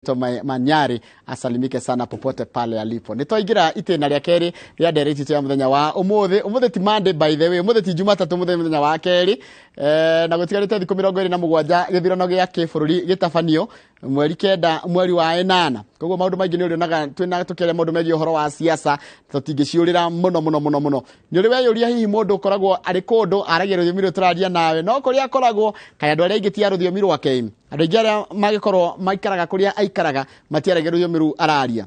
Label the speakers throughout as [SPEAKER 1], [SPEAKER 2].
[SPEAKER 1] Ruto Manyari asalimike sana popote pale alipo. Nĩ twaingĩra itĩna rĩa kerĩ rĩa ndereti itũ ya mũthenya wa ũmũthĩ. Ũmũthĩ ti Monday, by the way, ũmũthĩ ti Jumatatũ, ũmũthĩ nĩ mũthenya wa kerĩ, na gũtigarĩte thikũ 27 gĩthurano gĩa kĩbũrũri gĩtabanio mweri 9 mweri wa ĩnana. Koguo maũndũ maingĩ nĩ ũrĩonaga twĩna tũkĩaria maũndũ megiĩ ũhoro wa siasa, tũtingĩciũrĩra mũno mũno mũno mũno. Nĩ ũrĩ weyũria hihi mũndũ ũkoragwo arĩ kũndũ aragia rũthiomi rũrũ tũraria nawe, no kũrĩa akoragwo kaĩ andũ arĩa aingĩ ti a rũthiomi rwake? Andũ aingĩ arĩa magĩkorwo maikaraga kũrĩa aikaraga matiaragia rũthiomi rũu araria.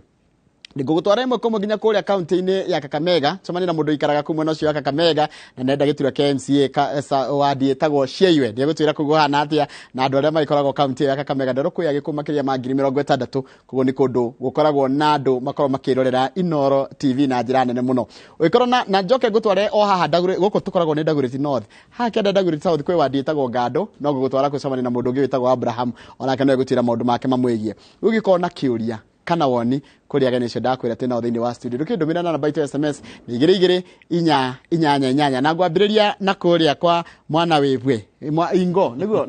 [SPEAKER 1] Ngũgũtwara ĩmwe kwa ĩmwe nginya kũrĩa kaunti-inĩ ya Kakamega, cemania na mũndũ ũikaraga kũu mwena ũcio wa Kakamega na nenda gĩturwa kĩa MCA wadi ĩtagwo Cieiwe. Ndĩgũtwĩra kũu kũhana atĩa na andũ arĩa magĩkoragwo kaunti ĩyo ya Kakamega. Nderwo kwĩ Agĩkũyũ makĩria ma 60,000, koguo nĩ kũndũ gũkoragwo na andũ makoragwo makĩrorera Inooro TV na njĩra nene mũno. Ũgĩkorwo na njoke ngũtware o haha Ndagũrĩ, gũkũ tũkoragwo nĩ Dagoretti North. Haha kĩanda Dagoretti South kwĩ wadi ĩtagwo Ngandũ, no ngũgũtwara gũcemania na mũndũ ũngĩ wĩtagwo Abraham, onake no egũtwĩra maũndũ make mamwĩgiĩ. Rĩu ũngĩkorwo na kĩũria kana woni kũrĩ ageni acio ndakwĩra twĩ nao thĩinĩ wa studio, ndũkĩndũmĩra na namba itũ ya SMS nĩ 22488. Na ngwambĩrĩria na kũrĩa kwa mwana wĩbwe ingo nĩguo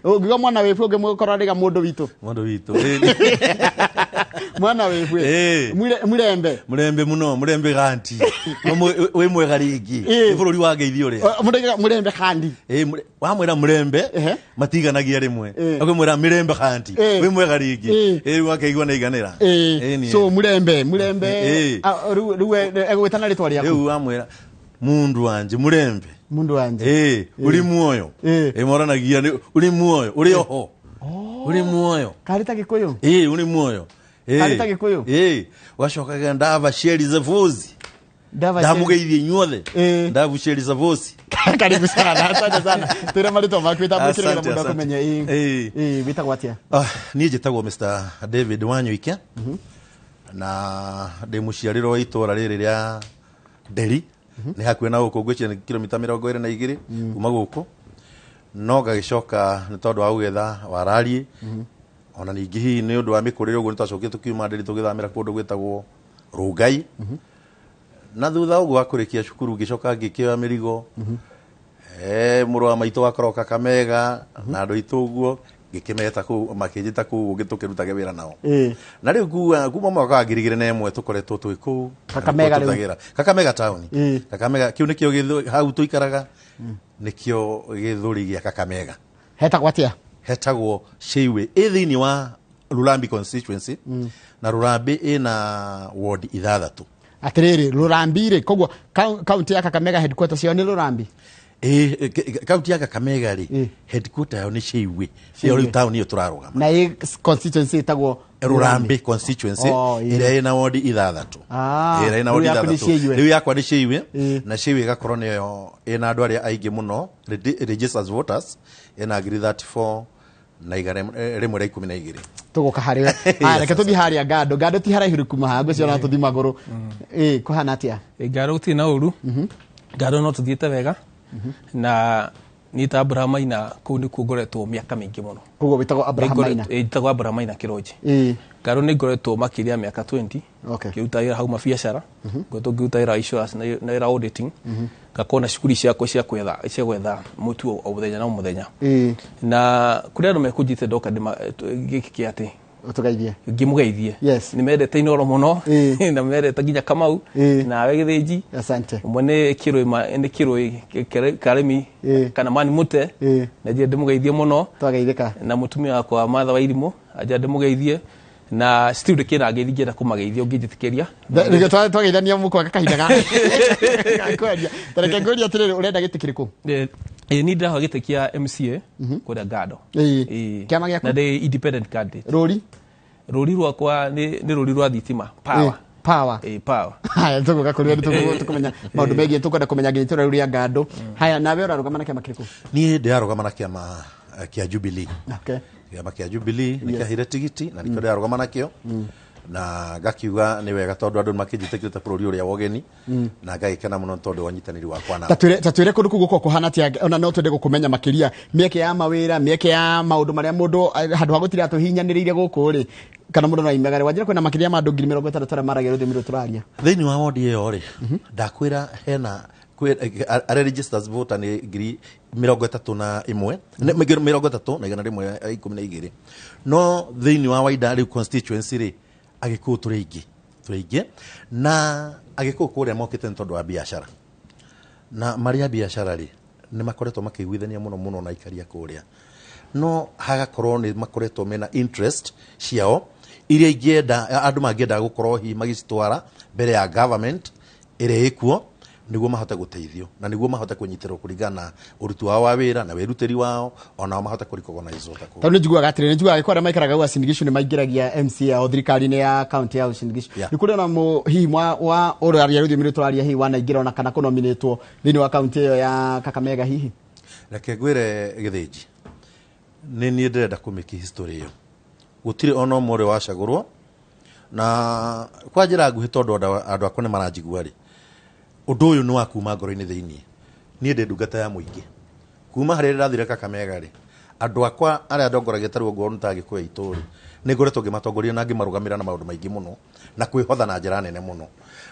[SPEAKER 1] ũngiuga mwana wĩbwe ũngĩmũkorwo arĩga mũndũ witũ.
[SPEAKER 2] Mũndũ witũ.
[SPEAKER 1] Mwana wĩbwe. Mũrembe.
[SPEAKER 2] Mũrembe mũno, mũrembe ganti. Wĩ mwega rĩngĩ. Nĩ bũrũri wa ngeithio ũrĩa.
[SPEAKER 1] Mũndũ aigaga mũrembe kandi.
[SPEAKER 2] Wamwĩra mũrembe, matiganagia rĩmwe. Ũkĩmwĩra mĩrembe kandi. Wĩ mwega rĩngĩ. Rĩu akaigua na iganĩra. Nĩ.
[SPEAKER 1] So mũrembe, mũrembe. Rĩu egũgwĩta na rĩtwa rĩaku.
[SPEAKER 2] Rĩu wamwĩra mundu wanje mũrembe.
[SPEAKER 1] Mundu wanje.
[SPEAKER 2] Uri muoyo. Moranagia nĩ uri muoyo, uri oho. Uri muoyo.
[SPEAKER 1] Karĩ ta Gĩkũyũ?
[SPEAKER 2] Uri muoyo.
[SPEAKER 1] Karĩ ta Gĩkũyũ?
[SPEAKER 2] Wacokaga ndava sheri za vozi.
[SPEAKER 1] Ndava
[SPEAKER 2] Ndamũgeithie inyuothe. Ndavu sheri za vozi.
[SPEAKER 1] Karibu sana, asante sana. Twĩre marĩtwa maku ĩtambũkĩre nĩgetha
[SPEAKER 2] Asante,
[SPEAKER 1] mũndũ
[SPEAKER 2] asante.
[SPEAKER 1] akũmenye. Wĩtagwo atĩa?
[SPEAKER 2] Niĩ njĩtagwo Mr. David Wanyoike. Na ndĩ mũciarĩrwo wa itũũra rĩrĩ rĩa Nderi. Nĩ hakuhĩ na gũkũ, ngwĩciria nĩ kilomita 22 kuma gũkũ. No ngagĩcoka nĩ tondũ wa gũgetha warariĩ. Ona ningĩ hihi nĩ ũndũ wa mĩkũrĩre ũguo nĩ twacokire tũkiuma Nderi tũgĩthamĩra kũndũ gwĩtagwo Rũngai. Na thutha ũguo wa kũrĩkia cukuru ngĩcoka ngĩkĩoya mĩrigo. Mũrũ wa maitũ akorwo Kakamega na andũ aitũ ũguo ngĩkĩmeta kũu, makĩnjĩta kũu ũngĩ tũkĩrutage wĩra nao. Na rĩu kuma mwaka wa 2001 tũkoretwo twĩ kũu.
[SPEAKER 1] Kakamega rĩu.
[SPEAKER 2] Tũrutagĩra. Kakamega town. Kakamega kĩu nĩkĩo hau tũikaraga, nĩkĩo gĩthũri gĩa Kakamega.
[SPEAKER 1] Hetagwo atĩa?
[SPEAKER 2] Hetagwo Sheiwe. Ĩ thĩinĩ wa Lurambi constituency. Na Lurambi ĩna ward 6.
[SPEAKER 1] Atĩrĩrĩ, Lurambi rĩ, koguo kaunti ya Kakamega headquarters yao nĩ Lurambi?
[SPEAKER 2] Kaunti ya Kakamega rĩ, headquarters yao nĩ Sheiwe.
[SPEAKER 1] Sheiwe.
[SPEAKER 2] Ĩyo rĩu town ĩyo tũrarũgama.
[SPEAKER 1] Na ĩ constituency ĩtagwo
[SPEAKER 2] Lurambi constituency,
[SPEAKER 1] Oh, ĩ.
[SPEAKER 2] ĩrĩa ĩna ward 6. Ĩrĩa ĩna ward
[SPEAKER 1] Rĩu yaku nĩ
[SPEAKER 2] 6.
[SPEAKER 1] Sheiwe.
[SPEAKER 2] Rĩu yakwa nĩ Sheiwe. Na Sheiwe ĩgakorwo nĩyo ĩna andũ arĩa aingĩ mũno, registered voters, ĩna ngiri 34 na igana rĩmwe rĩa ikũmi na igĩrĩ.
[SPEAKER 1] Tũgũka harĩ we. Aya, reke tũthiĩ harĩa Ngandũ. Ngandũ ti haraihu kuma haha, ngwĩciria ona tũthiĩ magũrũ. Kũhana atĩa?
[SPEAKER 3] Ngandũ gũtirĩ na ũru. Ngandũ no tũthiĩte wega. Na niĩ ta Abraham Maina kũu nĩkuo ngoretwo mĩaka mĩingĩ mũno.
[SPEAKER 1] Koguo wĩtagwo Abraham Maina?
[SPEAKER 3] Njĩtagwo Abraham Maina Kĩronji. Ngandũ nĩ ngoretwo makĩria ya mĩaka 20. Ngĩruta wĩra hau mabiacara. Ngoretwo ngĩruta wĩra wa insurance na wĩra wa auditing. Ngakorwo na cukuru ciakwa cia gwetha mũtu o mũthenya na o mũthenya. Na kũrĩ andũ mekũnjĩte ndoka gĩkĩ kĩa atĩ
[SPEAKER 1] Ũtũgeithie.
[SPEAKER 3] Ngĩmũgeithie. Nĩ mendete Inooro mũno. Na mendete nginya Kamau. Nawe Gĩthĩnji.
[SPEAKER 1] Asante.
[SPEAKER 3] Ũmwe nĩ Kĩrũĩ nĩ Kĩrũĩ Karĩmi. Kana Mani Mũte. Na njĩra ndĩmũgeithie mũno.
[SPEAKER 1] Twageithĩka.
[SPEAKER 3] Na mũtumia wakwa Martha wa Irimũ, anjĩra ndĩmũgeithie. Na still ndĩkĩra ngeithi ngĩenda kũmageithia ũngĩnjĩtĩkĩria.
[SPEAKER 1] Nĩguo twageithania mũkwaga kahinda ga kwaria. Ta reke ngũrie atĩrĩrĩ, ũrenda gĩtĩ kĩrĩkũ?
[SPEAKER 3] Niĩ ndĩrahoya gĩtĩ kĩa MCA kũrĩa Ngando.
[SPEAKER 1] Kĩama gĩaku?
[SPEAKER 3] Na ndĩ independent candidate.
[SPEAKER 1] Rũri?
[SPEAKER 3] Rũri rwakwa nĩ rũri rwa thitima, power.
[SPEAKER 1] Power.
[SPEAKER 3] Power.
[SPEAKER 1] Haya, tũgũka kũrĩ we, tũkũmenya maũndũ megiĩ, tũkwenda kũmenya nginya itũũra rĩu rĩa Ngandũ. Haya, nawe ũrarũgama na kĩama kĩrĩkũ?
[SPEAKER 2] Niĩ ndĩrarũgama na kĩama kĩa Jubilee. Kĩama kĩa Jubilee nĩ kĩaheire tigiti na nĩkĩo ndĩrarũgama nakĩo. Na ngakiuga nĩ wega tondũ andũ nĩ makĩnjĩtĩkĩrĩte bũrũri ũrĩa wa ũgeni. Na ngagĩkena mũno tondũ wa ũnyitanĩri wakwa nao.
[SPEAKER 1] Ta twĩre kũndũ kũu gũkoragwo kũhana atĩa, ona no twende gũkũmenya makĩria, mĩeke ya mawĩra, mĩeke ya maũndũ marĩa mũndũ, handũ ha gũtinda tũhinyanĩrĩire gũkũ rĩ, kana mũndũ no aimagare. Wanjĩra kwĩna makĩria ma andũ ngiri mĩrongo ĩtandatũ arĩa maragia rũthiomi rũrũ tũraria.
[SPEAKER 2] Thĩinĩ wa wodi ĩyo rĩ, ndakwĩra hena arĩa registered voter nĩ 31,000 31,112. No thĩinĩ wa Waida rĩu constituency rĩ, Agĩkũyũ tũrĩ aingĩ, tũrĩ aingĩ, na Agĩkũyũ kũrĩa mokĩte nĩ tondũ wa biacara, na marĩ a biacara rĩ, nĩ makoretwo makĩiguithania mũno mũno na aikari a kũrĩa, no hagakorwo nĩ makoretwo mena interest ciao iria ingĩenda andũ mangĩenda gũkorwo hihi magĩcitwara mbere ya government ĩrĩa ĩkuo, nĩguo mahote gũteithio na nĩguo mahote kũnyitĩrwo kũringana na ũruti wao wa wĩra na wĩrutĩri wao, onao mahote kũrecognize ta kũu.
[SPEAKER 1] Tondũ nĩ njiguaga atĩrĩ, nĩ njiguaga gĩkũyũ arĩa maikaraga Uasin Gishu nĩ maingĩragia MCA ao thirikari-inĩ ya county ya Uasin Gishu. Nĩ kũrĩ ona hihi wa ũraria rũthiomi rũrũ tũraria hihi wanaingĩra ona kana kũnominĩtwo thĩinĩ wa county ĩyo ya Kakamega hihi?
[SPEAKER 2] Reke ngwĩre Gĩthĩnji, nĩ niĩ ndĩrenda kũmĩki history ĩyo. Gũtirĩ ona ũmwe ũrĩ wacagũrwo, na kwa njĩra nguhĩ tondũ andũ akwa nĩ maranjigua rĩ, ũndũ ũyũ nĩ wa kuma ngoro-inĩ thĩinĩ. Niĩ ndĩ ndungata ya mũingĩ. Kuma harĩa ndĩrathire Kakamega rĩ, andũ akwa arĩa ndongoragia ta rĩu ongorwo nĩ ta Agĩkũyũ aitũ rĩ, nĩ ngoretwo ngĩmatongoria na ngĩmarũgamĩrĩra na maũndũ maingĩ mũno na kwĩhotha na njĩra nene mũno.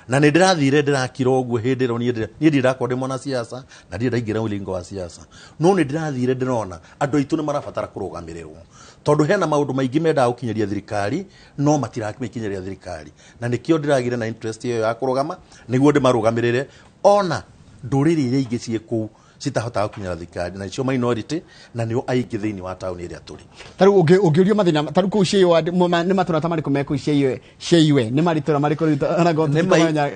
[SPEAKER 2] Na nĩ ndĩrathire ndĩrakira ũguo hĩndĩ ĩrĩa niĩ ndirĩ ndakorwo ndĩ mwanasiasa na ndirĩ ndaingĩra ũlingo wa siasa, no nĩ ndĩrathire ndĩrona andũ aitũ nĩ marabatara kũrũgamĩrĩrwo, tondũ hena maũndũ maingĩ mendaga gũkinyĩria thirikari no matirakinyĩria thirikari, na nĩkĩo ndĩragire na interest ĩyo ya kũrũgama nĩguo ndĩmarũgamĩrĩre ona ndũrĩrĩ iria ingĩ ciĩ kũu citahotaga gũkinyĩra thirikari, na nĩcio minority na nĩo aingĩ thĩinĩ wa taũni ĩrĩa tũrĩ.
[SPEAKER 1] Ta rĩu ũngĩũrio mathĩna, ta rĩu kũu Ciĩyũa, nĩ matũra ta marĩkũ me kũu Ciĩyũa? Nĩ maritũra marĩkũ rĩu ona ngorwo
[SPEAKER 2] Nĩ
[SPEAKER 1] tũtikamenya?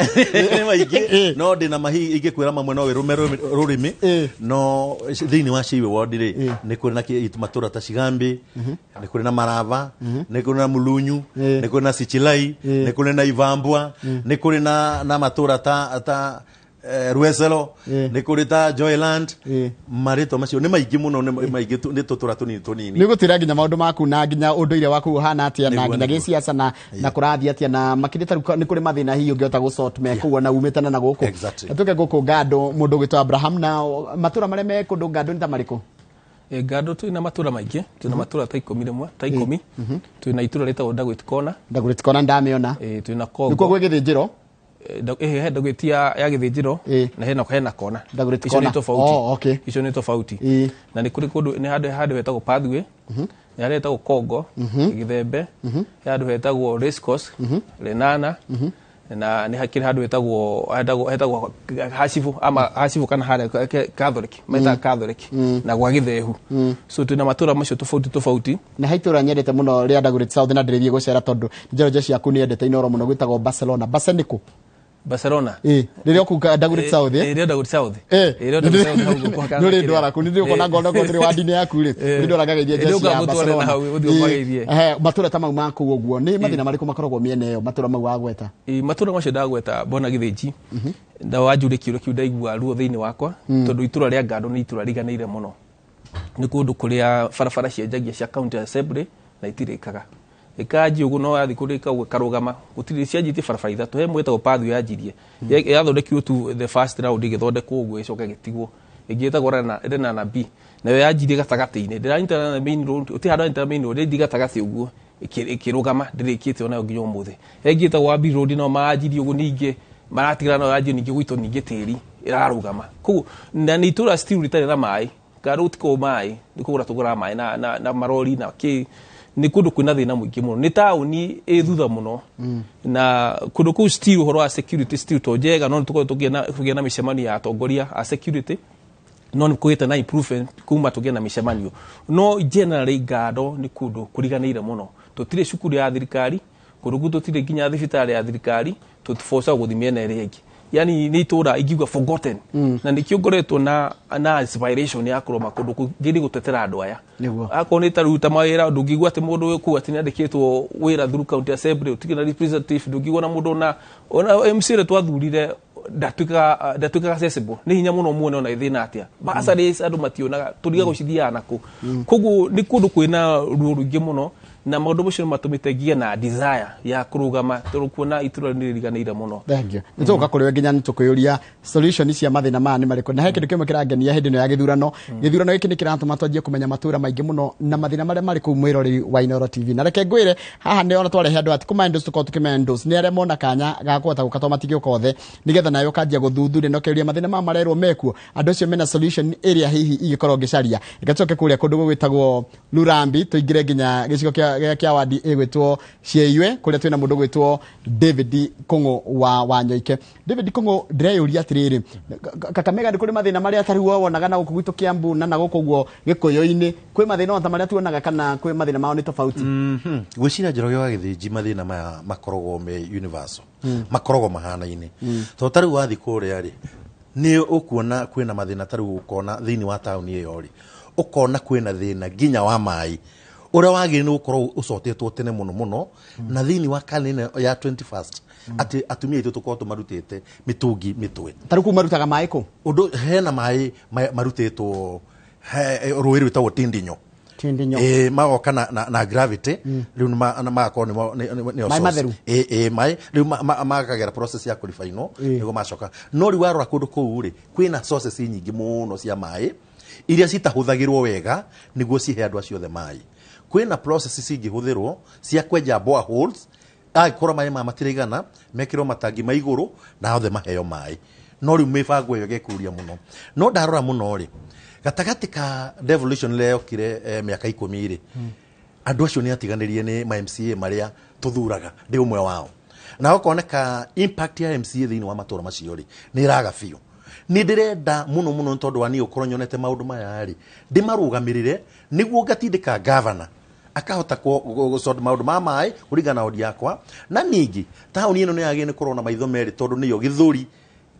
[SPEAKER 2] maingĩ, no ndĩna mahihi ingĩkwĩra mamwe no wĩrũme rũrĩmĩ, no thĩinĩ wa Ciĩyũa ward rĩ, nĩ kũrĩ na matũra ta Cigambi, nĩ kũrĩ na Marava, nĩ kũrĩ na Mulunyu, nĩ kũrĩ na Sichilai, nĩ kũrĩ na Ivambwa, nĩ kũrĩ na matũra ta Rwesero, nĩ kũrĩ ta Joyland. Marĩtwa macio nĩ maingĩ mũno, nĩ maingĩ nĩ tũtũra tũnini tũnini.
[SPEAKER 1] Nĩ gũtwĩra nginya maũndũ maku na nginya ũndũire waku ũhana atĩa, na nginya gĩciaca na kũrathiĩ atĩa, na makĩria ta rĩu nĩ kũrĩ mathĩna hihi ũngĩhota gũsort me kũu na umĩte na gũkũ. Na tũke gũkũ Ngandũ, mũndũ ũgwĩtwo Abraham, na matũra marĩa me kũndũ Ngandũ nĩ ta marĩkũ?
[SPEAKER 3] Ngandũ twĩna matũra maingĩ, twĩna matũra ta ikũmi rĩmwe, ta ikũmi. Twĩna itũra rĩtagwo Ndagwĩti Kona.
[SPEAKER 1] Ndagwĩti Kona ndamĩona.
[SPEAKER 3] Twĩna Kongo.
[SPEAKER 1] Nĩkuo gwĩ gĩthĩnjĩro?
[SPEAKER 3] He Ndagwĩti ya gĩthĩnjĩro, na hena kona.
[SPEAKER 1] Ndagwĩti
[SPEAKER 3] Icio nĩ
[SPEAKER 1] kona.
[SPEAKER 3] tofauti.
[SPEAKER 1] Oh, okay.
[SPEAKER 3] Icio nĩ tofauti. Na nĩ kũrĩ kũndũ, nĩ handũ hetagwo Pathway, nĩ handũ hetagwo Kongo, Gĩthembe, nĩ handũ hetagwo Race Course, Lenana, na nĩ hakĩrĩ handũ hetagwo Hacibu, ama Hacibu kana harĩa Catholic, metaga Catholic, na gwa Gĩthehu. So twĩna matũra macio tofauti tofauti.
[SPEAKER 1] Na he itũra nyendete mũno rĩa Dagoretti South na ndĩrĩthiĩ gũcera tondũ njero ciaku nĩ endete Inooro mũno, gwĩtagwo Barcelona. Barca nĩ kũ?
[SPEAKER 3] Barcelona.
[SPEAKER 1] Rĩrĩa ũkuga Dagoretti South, eh?
[SPEAKER 3] Rĩrĩa Dagoretti South. Rĩrĩa Dagoretti South hau gũkũ hakana
[SPEAKER 1] Nĩ ũrĩ
[SPEAKER 3] kĩrĩa.
[SPEAKER 1] ndwara kũ? Nĩ ndĩrĩ ũkona ngona ngona tũrĩ wandi-inĩ yaku rĩ. Nĩ ndwara ngageithia
[SPEAKER 3] Nĩ
[SPEAKER 1] jeshi
[SPEAKER 3] ũka
[SPEAKER 1] ya
[SPEAKER 3] gũtwara na
[SPEAKER 1] Barcelona.
[SPEAKER 3] hau, ũthiĩ ũmageithie.
[SPEAKER 1] Matũra ta mau ma kũu ũguo, nĩ mathĩna marĩkũ makoragwo mĩena ĩyo, matũra mau wagweta?
[SPEAKER 3] Matũra macio ndagweta, mbona Gĩthĩnji. Na wanjũria kĩũria kĩu ndaigua ruo thĩinĩ wakwa, tondũ itũra rĩa Ngandũ nĩ itũra riganĩire mũno. Nĩ kũndũ kũrĩa barabara cianjagia cia county assembly na itirĩkaga. Ĩkanjia ũguo no yathiĩ kũrĩka ũguo ĩkarũgama. Gũtirĩ, cianjĩtie barabara ithatũ. He ĩmwe ĩtagwo Pathway yanjirie. Yathondekirwo tu the first round ĩgĩthondekwo ũguo ĩcoka ĩgĩtigwo. Ĩngĩ ĩtagwo Rena B. Nayo yanjirie gatagatĩ-inĩ. Ndĩranyitana na main road, gũtirĩ handũ ĩranyitana main road, ĩranjirie gatagatĩ ũguo, ĩkĩrũgama, ndĩrĩkĩte onayo nginya ũmũthĩ. Ĩngĩ ĩtagwo Wabi Road nao maranjirie ũguo ningĩ, maratigana nayo yanjie ningĩ gũitwo ningĩ tĩri, ĩrarũgama. Koguo, na nĩ itũra still rĩtarĩ na maĩ. Ngandũ gũtikoragwo maĩ, nĩ kũgũra tũgũraga maĩ na marori na kĩ. Nĩ kũndũ kwĩna thĩna mũingĩ mũno. Nĩ taũni ĩ thutha mũno. Na kũndũ kũu still ũhoro wa security still to njega, no nĩ tũkoretwo tũkĩgĩa na mĩcemanio ya atongoria a security. No nĩ kũgĩte na improvement kuma tũgĩe na mĩcemanio. No generally Ngandũ nĩ kũndũ kũriganĩire mũno. Tũtirĩ cukuru ya thirikari, kũndũ kũu tũtirĩ nginya thibitarĩ ya thirikari, tũtibocaga gũthiĩ mĩena ĩrĩa ĩngĩ. Yani nĩ itũra ingiuga forgotten. Na nĩkĩo ngoretwo na inspiration ya kũrũma kũndũ kũu, ngĩthiĩ gũtetera andũ aya. Akorwo nĩ ta rĩu ta mawĩra, ndũngĩigua atĩ mũndũ wĩ kũu atĩ nĩandĩkĩtwo wĩra through county assembly, ũtigĩ na representative, ndũngĩigua na mũndũ ona MC ũrĩa twathurire ndatuĩkaga accessible. Nĩ hinya mũno muone ona ĩthĩna atĩa. Bursaries andũ mationaga, tũriga gũcithiaga nakũ. Koguo nĩ kũndũ kwĩna ruo rũingĩ mũno, Na maũndũ macio nĩ matũmĩte ngĩe na desire ya kũrũgama, tondũ kuona itũra nĩ rĩriganĩire mũno.
[SPEAKER 1] Thank you. Nĩ tũgũka kũrĩ we nginya nĩ tũkwĩyũria solution cia mathĩna maya nĩ marĩkũ. Na he kĩndũ kĩmwe kĩrangenia hĩndĩ ĩno ya gĩthurano. Gĩthurano gĩkĩ nĩ kĩratũma twanjie kũmenya matũra maingĩ mũno na mathĩna marĩa marĩ kũu, mwĩroreri wa Inooro TV. Na reke ngwĩre haha nĩ ona twarehe andũ ati kũma endorse, tũkorwo tũkĩma endorse nĩ arĩa mona kanya ga kũhota gũka, tondũ matingĩũka othe, nĩgetha nawe ũkanjia gũthuthuria na ũkeuria mathĩna maya marerwo mekuo, andũ acio mena solution ĩrĩa hihi ingĩkorwo ngĩcaria. Reke tũcoke kũrĩa kũndũ gũgwĩtagwo Lurambi, tũingĩre nginya gĩcigo kĩa wadi ĩgwĩtwo Cieyue, kũrĩa twĩna mũndũ gwĩtwo David Kũng'ũ wa Wanyoike. David Kũng'ũ, ndĩreyũria atĩrĩrĩ, Kakamega nĩ kũrĩ mathĩna marĩa tarĩu wonaga na gũkũ gwitũ Kiambu na gũkũ ũguo Gĩkũyũ-inĩ, kwĩ mathĩna o ta marĩa tuonaga kana kwĩ mathĩna mao nĩ tofauti?
[SPEAKER 2] Ngwĩciria Njoroge wa Gĩthĩnji, mathĩna maya makoragwo me universal, makoragwo mahanaine, tondũ ta rĩu wathiĩ kũrĩa rĩ, nĩ ũkuona kwĩna mathĩna. Ta rĩu ũkona thĩinĩ wa taũni ĩyo rĩ, ũkona kwĩna thĩna nginya wa maĩ ũrĩa wagĩrĩire nĩ gũkorwo ũcotetwo tene mũno mũno, na thĩinĩ wa karine ĩno ya 21st atĩ atumia aitũ tũkorwo tũmarutĩte mĩtũngi mĩtwe.
[SPEAKER 1] Tarĩu kũu marutaga maĩ kũ?
[SPEAKER 2] Ũndũ hena maĩ marutĩtwo rũĩ rwĩtagwo Tindinyo.
[SPEAKER 1] Tindinyo.
[SPEAKER 2] Ĩ, magoka na gravity rĩu na magakorwo nĩo
[SPEAKER 1] Maĩ
[SPEAKER 2] source.
[SPEAKER 1] Matheru?
[SPEAKER 2] Ĩ, maĩ rĩu makagera process ya kũribainwo nĩguo macoka. No rĩu warora kũndũ kũu rĩ, kwĩna sources nyingĩ mũno cia maĩ iria citahũthagĩrwo wega nĩguo cihe andũ acio othe maĩ. Kwĩna process cingĩhũthĩrwo cia kwenja boreholes, angĩkorwo maĩ maya matiraigana, mekĩrwo matangi ma igũrũ na othe maheo maĩ. No rĩu mĩbango ĩyo ĩgekũria mũno. No ndarora mũno rĩ, gatagatĩ ka devolution ĩrĩa yokire mĩaka 10 rĩ, andũ acio nĩ atiganĩrie nĩ ma MCA marĩa tũthuraga, ndĩ ũmwe wao, na ũkoneka impact ya MCA thĩinĩ wa matũra macio rĩ, nĩ ĩraga biũ. Nĩ ndĩrenda mũno mũno, nĩ tondũ wa niĩ gũkorwo nyonete maũndũ maya rĩ, ndĩmarũgamĩrĩre nĩguo ngatindĩka gavana akahota gũsort maũndũ ma maĩ kũringana na wodi yakwa. Na ningĩ taũni ĩno nĩ yagĩrĩire nĩ kũrorwo na maitho merĩ, tondũ nĩyo gĩthũri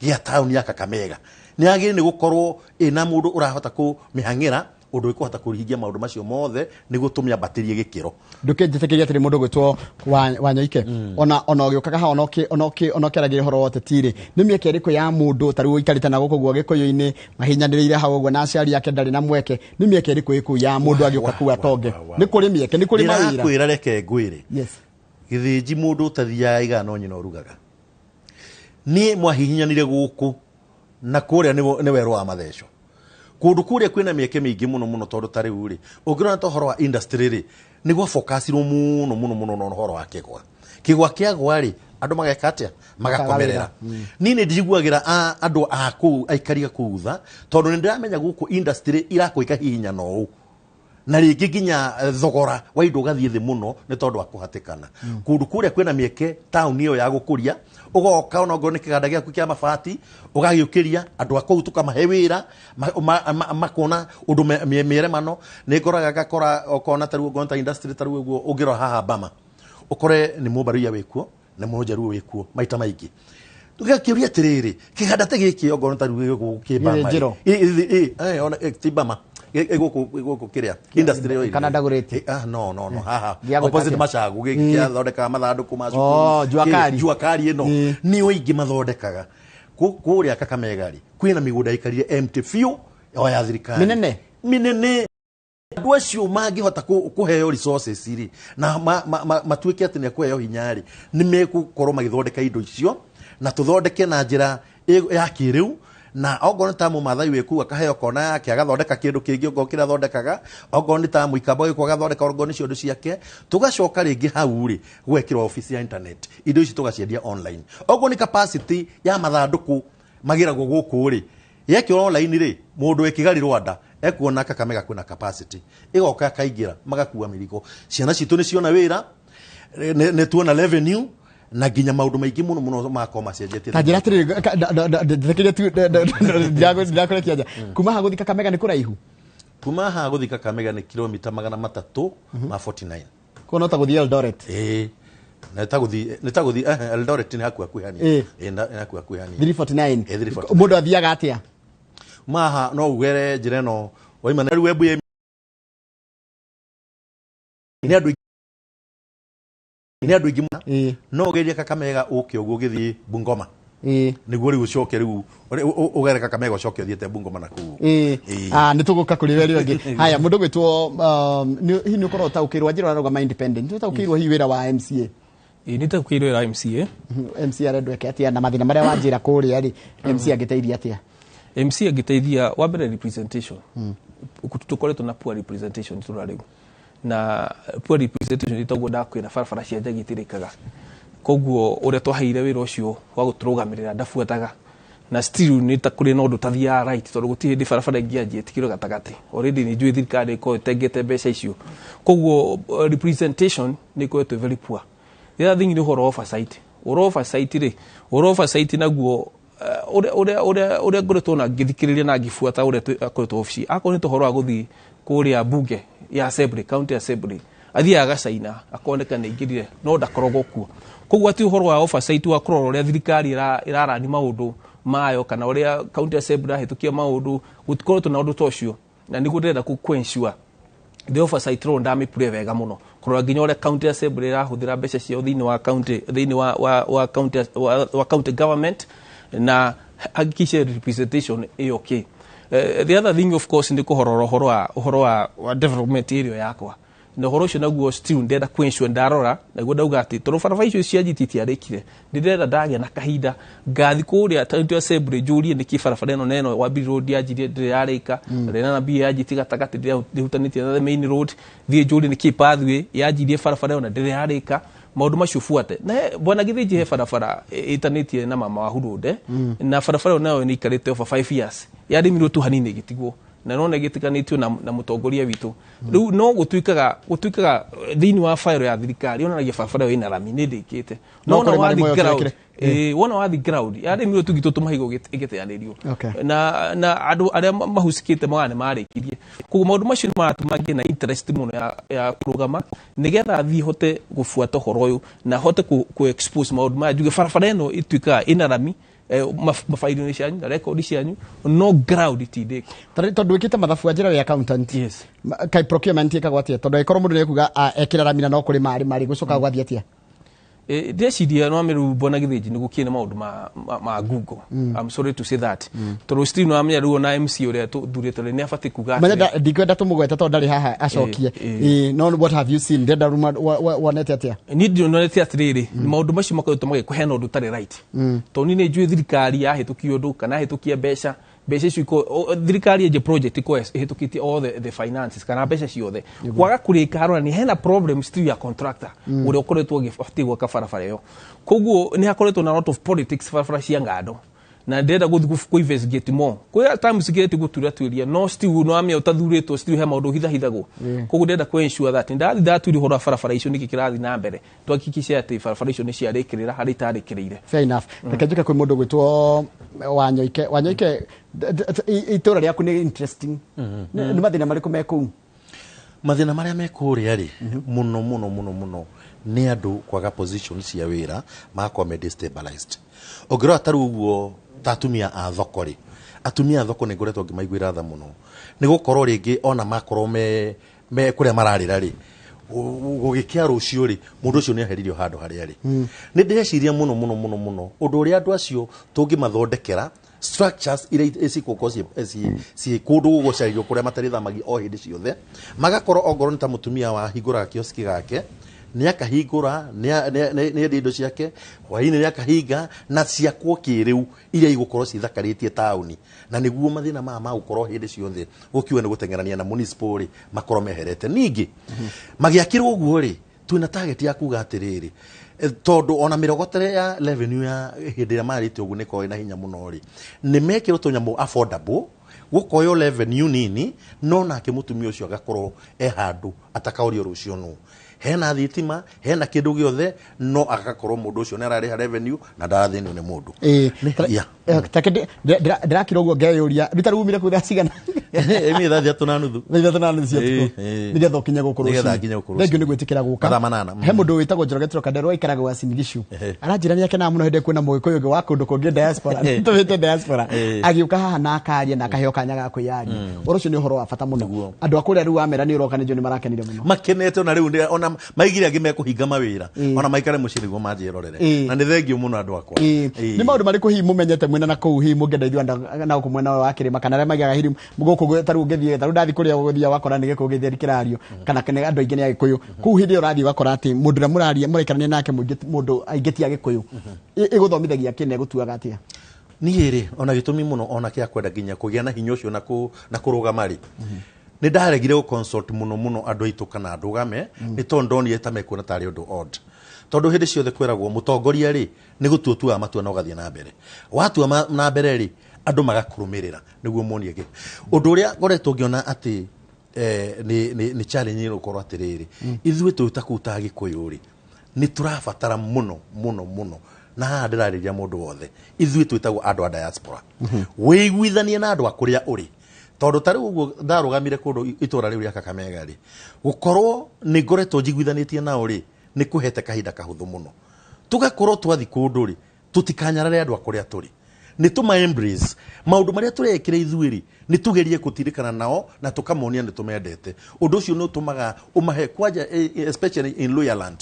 [SPEAKER 2] gĩa taũni ya Kakamega. Nĩ yagĩrĩire nĩ gũkorwo ĩna mũndũ ũrahota kũmĩhang'ĩra ũndũ ĩkũhota kũhingia maũndũ macio mothe nĩguo tũmĩambatĩrie gĩkĩro.
[SPEAKER 1] Ndũkĩnjĩtĩkĩria atĩrĩ, mũndũ gwĩtwo Wanyoike, ona ũgĩũkaga haha, ona ũkĩaragia ũhoro wa ũteti rĩ, nĩ mĩeke ĩrĩkũ ya mũndũ ta rĩu ũikarĩte na gũkũ guo Gĩkũyũ-inĩ, mahinyanĩrĩire hau ũguo na aciari ake, ndarĩ na mweke, nĩ mĩeke ĩrĩkũ ĩkũu ya mũndũ agĩũka kuu atonge? Nĩ kũrĩ mĩeke? Nĩ kũrĩ mawĩra?
[SPEAKER 2] Ndĩrakwĩra, reke ngwĩre.
[SPEAKER 1] Yes.
[SPEAKER 2] Gĩthĩnji, mũndũ ũtathiaga igana no nyina ũrugaga. Niĩ mwahihinyanire gũkũ na kũrĩa nĩ werũ wa matheco. Kũndũ kũrĩa kwĩna mĩeke mĩingĩ mũno mũno, tondũ ta rĩu rĩ, ũngĩrora ta ũhoro wa industry rĩ, nĩ gwafocusirwo mũno mũno mũno na ũhoro wa kĩgwa. Kĩgwa kĩagwa rĩ, andũ mageka atĩa? Magakomerera. Niĩ nĩ njiguagĩra andũ a kũu, aikari a kũu tha, tondũ nĩ ndĩramenya gũkũ industry irakwo ikahihinyana ũũ, na rĩngĩ nginya thogora wa indo ũgathiĩ thĩ mũno nĩ tondũ wa kũhatĩkana. Kũndũ kũrĩa kwĩna mĩeke taũni ĩyo ya gũkũria, ũgoka ona okorwo nĩ kĩganda gĩaku kĩa mabati, ũgagĩũkĩria andũ a kũu, tũkamahe wĩra, makona ũndũ mĩeremano. Nĩ ngoraga ngakora ũkona ta rĩu okorwo nĩ ta industry, ta rĩu ũguo ũngĩrora haha Bama, ũkore nĩ mũmbaruia wĩkuo, nĩ mũnjaruo wĩkuo maita maingĩ. Tũgakĩũria atĩrĩrĩ, kĩganda ta gĩkĩ okorwo nĩ ta rĩu gũkũ kĩmbama rĩ,
[SPEAKER 1] Gĩthĩnjĩro.
[SPEAKER 2] Ona, ti Bama. Gũkũ kĩrĩa industry ĩyo
[SPEAKER 1] Kana Ndagũrĩti?
[SPEAKER 2] No, haha
[SPEAKER 1] Gĩa gwĩka
[SPEAKER 2] opposite
[SPEAKER 1] atĩa?
[SPEAKER 2] Macagu, gĩkĩ kĩathondekaga mathandũkũ ma cukuru.
[SPEAKER 1] Oh, Jua Kali.
[SPEAKER 2] Jua Kali ĩno nĩo aingĩ mathondekaga. Kũrĩa Kakamega rĩ, kwĩna mĩgũnda ĩikarire empty biũ o ya thirikari.
[SPEAKER 1] Mĩnene?
[SPEAKER 2] Mĩnene. Andũ acio mangĩhota kũheo resources rĩ, na matuĩke atĩ nĩ akũheo hinya rĩ, nĩ megũkorwo magĩthondeka indo icio, na tũthondeke na njĩra ya kĩrĩu. Na okorwo nĩ ta mũmathai wĩ kũu, akaheo kona yake, agathondeka kĩndũ kĩngĩ okorwo kĩrĩa athondekaga, okorwo nĩ ta mũikamba wĩ kũu, agathondeka okorwo nĩ ciondo ciake. Tũgacoka rĩngĩ hau rĩ, gwekĩrwo office ya internet, indo ici tũgaciendia online. Okorwo nĩ capacity ya mathandũkũ magĩragwo gũkũ rĩ, yekĩrwo online rĩ, mũndũ wĩ Kigali, Rwanda, ekuona Kakamega kwĩna capacity, ĩgoka akaingĩra, magakua mĩrigo. Ciana citũ nĩ ciona wĩra, nĩ tuona revenue, na nginya maũndũ maingĩ mũno mũno makorwo macenjetie.
[SPEAKER 1] Ta njĩra atĩrĩrĩ, njĩtĩkĩrie tu, ndĩrakũrekia nja. Kuma haha gũthiĩ Kakamega nĩ kũraihu?
[SPEAKER 2] Kuma haha gũthiĩ Kakamega nĩ kilomita 349.
[SPEAKER 1] Kuona ta gũthiĩ Eldoret.
[SPEAKER 2] Ĩĩ, nĩ ta gũthiĩ Eldoret nĩ hakuhĩ hakuhĩ hanini. Ĩĩ, nĩ hakuhĩ hakuhĩ hanini.
[SPEAKER 1] 349.
[SPEAKER 2] Ĩĩ, 349.
[SPEAKER 1] Mũndũ athiaga atĩa?
[SPEAKER 2] Maha no ugere njĩra ĩno waima na rĩu Webuye, nĩ andũ aingĩ mũno. No ũgerie Kakamega ũke ũguo ũgĩthiĩ Bungoma. Nĩguo rĩu ũcoke rĩu ũgere Kakamega ũcoke ũthiĩte Bungoma na kũu.
[SPEAKER 1] Nĩ tũgũka kũrĩ we rĩngĩ. Haya, mũndũ gwĩtwo hihi nĩ ũkorwo ũtaũkĩirwo njĩra ũrarũgama independent, nĩ ũtaũkĩirwo hihi wĩra wa MCA?
[SPEAKER 3] Ĩĩ, nĩ taũkĩirwo wĩra wa MCA.
[SPEAKER 1] MCA arendwo eke atĩa, na mathĩna marĩa wanjĩra kũrĩa rĩ, MCA angĩteithia atĩa?
[SPEAKER 3] MC angĩteithia wa mbere representation. Tũkoretwo na poor representation itũra rĩu, na poor representation nĩ toguo ndakwĩra barabara cia Njagi itirĩkaga, koguo ũrĩa twaheire wĩra ũcio wa gũtũrũgamĩrĩra ndabuataga, na still nĩ ta kũrĩ na ũndũ ũtathiaga right, tondũ gũtirĩ hĩndĩ barabara ĩngĩanjia ĩtigĩrwo gatagatĩ. Already nĩ njũĩ thirikari ĩkorwo ĩtengete mbeca icio, koguo representation nĩ ĩkoretwo very poor. The other thing nĩ ũhoro wa oversight. Ũhoro wa oversight rĩ, ũhoro wa oversight naguo ũrĩa ngoretwo na ngĩthikĩrĩria na ngĩbuata ũrĩa akoretwo obici, akorwo nĩ ũhoro wa gũthiĩ kũrĩa bunge ya assembly, county assembly, athiaga agacaina akoneka nĩ aingĩrire no ndakoragwo kuo. Koguo ati ũhoro wa oversight wa kũrora ũrĩa thirikari ĩrarani maũndũ mayo kana ũrĩa county assembly ĩrahĩtũkia maũndũ, gũtikoretwo na ũndũ ta ũcio, na nĩguo ndĩrenda kũ ensure the oversight role ndamĩpure wega mũno, kũrora nginya ũrĩa county assembly ĩrahũthĩra mbeca ciao thĩinĩ wa county, thĩinĩ wa county government, na hakikishe representation ĩ okay. The other thing of course nĩ kũhorora ũhoro wa development area yakwa, na ũhoro ũcio naguo still ndĩrenda kũ ensure ndarora naguo ndauga atĩ tondũ barabara icio cia GT itiarĩkire, ndĩrenda ndagĩa na kahinda ngathi kũrĩa county assembly njũrie nĩkĩ barabara ĩno na ĩno Wambiri Road yanjirie ndĩrĩ yarĩka, na ĩna mbia ya GT gatagatĩ ndĩhutanĩtie na the main road, thiĩ njũrie nĩkĩ pathway yanjirie barabara ĩyo na ndĩrĩ yarĩka. Maũndũ macio buate na bwana Gĩthĩnji he barabara ĩtanĩtie na mama wa Hurunde, na barabara ĩyo nayo nĩ ikarĩte over 5 years, yarĩmirwo tu hanini ĩgĩtigwo, na nona ĩgĩtiganĩtio na mũtongoria witũ. Rĩu no gũtuĩkaga thĩinĩ wa file ya thirikari yonanagia barabara ĩyo ĩna rami nĩ ndĩkĩte,
[SPEAKER 1] no
[SPEAKER 3] wona
[SPEAKER 1] kũrĩ
[SPEAKER 3] wathi
[SPEAKER 1] marĩmũ ĩyo
[SPEAKER 3] ground
[SPEAKER 1] kĩrekĩre.
[SPEAKER 3] Wona wathi ground yarĩmirwo tu gitũ tũmahigo ĩgĩteanĩrio na andũ arĩa mahusikĩte maga nĩ marĩkirie. Koguo maũndũ macio nĩ maratũma ngĩe na interest mũno ya kũrũgama nĩgetha thiĩ hote gũbuata ũhoro ũyũ na hote kũ expose maũndũ maya, njuge barabara ĩno ĩtuĩkaga ĩna rami mabairo-inĩ cianyu na rekondi cianyu, no ground ti ndĩku.
[SPEAKER 1] Tondũ wĩkĩte mathabu anjĩra wĩ accountant.
[SPEAKER 3] Yes.
[SPEAKER 1] Kai procurement ĩkagwo atĩa, tondũ angĩkorwo mũndũ nĩekuga ekĩra rami na no kũrĩ marĩ marĩ gũcoka gwathiĩ atĩa?
[SPEAKER 3] Ndĩreciria no amĩrĩu bwana Gĩthĩnji nĩ gũkĩrĩ na maũndũ ma Google. I'm sorry to say that, tondũ still no amenya rĩu ona MC ũrĩa tũthurĩte rĩ nĩ abatiĩ kuga
[SPEAKER 1] Menya
[SPEAKER 3] atĩrĩ,
[SPEAKER 1] ndikwenda tũmũgwete tondũ ndarĩ haha acokie. No what have you seen? Ndĩrenda wonete atĩa?
[SPEAKER 3] Niĩ ndionete atĩrĩrĩ, maũndũ macio makoretwo magĩkũheana ũndũ ũtarĩ right, tondũ niĩ nĩ njũĩ thirikari yahĩtũkia ũndũ kana yahĩtũkia mbeca, mbeca icio thirikari yenje project ĩkorwo ĩhĩtũkĩtie all the finances kana mbeca ciothe kwaga kũrĩka, harona nĩ hena problem still ya contractor ũrĩa ũkoretwo agĩbatiĩ gwaka barabara ĩyo. Koguo nĩ hakoretwo na lot of politics barabara cia ngando, na ndĩrenda gũthiĩ kũ investigate more. Kwĩ times ngĩrĩtie gũturia tuĩria, no still no amenya ũtathurĩtwo, still he maũndũ hithahithagwo. Koguo ndĩrenda kũ ensure that ndathi ndaturia ũhoro wa barabara icio nĩkĩ kĩrathiĩ na mbere, tuhakikishe atĩ barabara icio nĩ ciarĩkĩrĩra harĩa itarĩkĩrĩire.
[SPEAKER 1] Fair enough. Reke njuke kwĩ mũndũ gwĩtwo Wanyoike. Wanyoike, itũra rĩaku nĩ interesting. Nĩ mathĩna marĩkũ me kũu?
[SPEAKER 2] Mathĩna marĩa me kũrĩa rĩ, mũno mũno mũno mũno nĩ andũ kwaga position cia wĩra, magakorwo me destabilized. Ũngĩrora ta rĩu ũguo ta atumia a thoko rĩ, atumia a thoko nĩ ngoretwo ngĩmaiguĩra tha mũno, nĩ gũkorwo rĩngĩ ona makorwo me kũrĩa mararĩra rĩ, gũgĩkĩa rũciũ rĩ, mũndũ ũcio nĩ eheririo handũ harĩa rĩ. Nĩ ndĩreciria mũno mũno mũno mũno ũndũ ũrĩa andũ acio tũngĩmathondekera structures iria cigũkorwo ciĩ kũndũ gũgũcarĩrio kũrĩa matarĩthamagia o hĩndĩ ciothe, magakorwo ongorwo nĩ ta mũtumia wahingũraga kioski gake, nĩ akahingũra, nĩ endia indo ciake, hwainĩ nĩ akahinga, na ciakwo kĩrĩu iria igũkorwo cithakarĩtie taũni, na nĩguo mathĩna maya ma gũkorwo hĩndĩ ciothe gũkiuga nĩ gũteng'erania na municipal rĩ makorwo meherete. Ningĩ magĩakĩrwo ũguo rĩ, twĩna target ya kuga atĩrĩrĩ, tondũ ona mĩrogotere ya revenue ya hĩndĩ ĩrĩa marĩte ũguo nĩ ĩkoragwo ĩna hinya mũno rĩ, nĩ mekĩrwo tũnyamũ affordable gũkoywo revenue nini, no nake mũtumia ũcio agakorwo e handũ atakaũrio rũciũ nũ hena thitima, hena kĩndũ gĩothe, no agakorwo mũndũ ũcio nĩ ararĩha revenue na ndarathĩnio nĩ mũndũ.
[SPEAKER 1] Take ndĩrakira ũguo ngeyũria rita rĩu umire kũu thaa cigana?
[SPEAKER 2] Ĩmĩ thaa 3:30.
[SPEAKER 1] Thaa 3:30 cia ũtukũ. Nĩgetha ũkinye gũkũ
[SPEAKER 2] Nĩgetha
[SPEAKER 1] rũcinĩ.
[SPEAKER 2] nginye gũkũ
[SPEAKER 1] Thengiũ
[SPEAKER 2] rũcinĩ.
[SPEAKER 1] nĩ gwĩtĩkĩra gũka.
[SPEAKER 2] Mathaa 8.
[SPEAKER 1] He mũndũ wĩtagwo Njoroge Trocadero aikaraga Uasin Gishu. Aranjĩra nĩ akenaga mũno hĩndĩ kwĩna mũgĩkũyũ ũngĩ wa kũndũ kũngĩ diaspora. Tũmĩte diaspora. Agĩũka haha na akaria na akaheo kanya ga kwĩyaria. Ũhoro ũcio nĩ ũhoro wa bata mũno. Andũ a kũrĩa rĩu wamera nĩ ũroka nĩ marakenire mũno.
[SPEAKER 2] Makenete ona rĩu ona maigire angĩ mekũhinga mawĩra ona maikare mũciĩ nĩguo manjĩrorere. Na nĩ thengiũ mũno andũ akwa.
[SPEAKER 1] Nĩ maũndũ marĩkũ hihi mũmenyete mwena na kũu hihi mũngĩenda ithuĩ na gũkũ mwena wa kĩrĩma kana arĩa maigaga hihi gũkũ ta rĩu ũngĩthiĩ ta rĩu ndathiĩ kũrĩa ũgũthiĩ wakora nĩ gĩkũyũ gĩtheri kĩrario kana andũ aingĩ nĩ agĩkũyũ. Kũu hĩndĩ ĩyo ũrathiĩ ũgakora atĩ mũndũ ũrĩa mũraria mũraikarania nake mũingĩ mũndũ aingĩ ti agĩkũyũ. Ĩgũthomithagia kĩ na ĩgũtuaga atĩa?
[SPEAKER 2] Niĩ rĩ ona gĩtũmi mũno ona kĩa kwenda nginya kũgĩa na hinya ũcio na kũrũgama rĩ nĩ ndaregire gũ consult mũno mũno andũ aitũ kana ndũgame nĩ tondũ ndonire ta mekuona tarĩ ũndũ odd. Tondũ hĩndĩ ciothe kwĩragwo mũtongoria rĩ nĩ gũtua ũtuaga matua na ũgathiĩ na mbere. Watua na mbere rĩ andũ magakũrũmĩrĩra nĩguo monie kĩ. Ũndũ ũrĩa ngoretwo ngĩona atĩ nĩ challenge nĩ gũkorwo atĩrĩrĩ ithuĩ twĩ ta kũu ta Gĩkũyũ rĩ nĩ tũrabatara mũno mũno mũno na haha ndĩrarĩria mũndũ wothe ithuĩ twĩtagwo andũ a diaspora. Wĩiguithanie na andũ a kũrĩa ũrĩ. Tondũ ta rĩu ũguo ndarũgamire kũndũ itũra rĩu rĩa Kakamega rĩ gũkorwo nĩ ngoretwo njiguithanĩtie nao rĩ nĩ kũhete kahinda kahũthũ mũno. Tũgakorwo twathi kũndũ rĩ tũtikanyarare andũ a kũrĩa tũrĩ. Nĩ tũma embrace maũndũ marĩa tũrekĩra ithuĩ rĩ nĩ tũgerie gũtirikana nao na tũkamonia nĩ tũmendete. Ũndũ ũcio nĩ ũtũmaga ũmahe kwanja especially in Luhyaland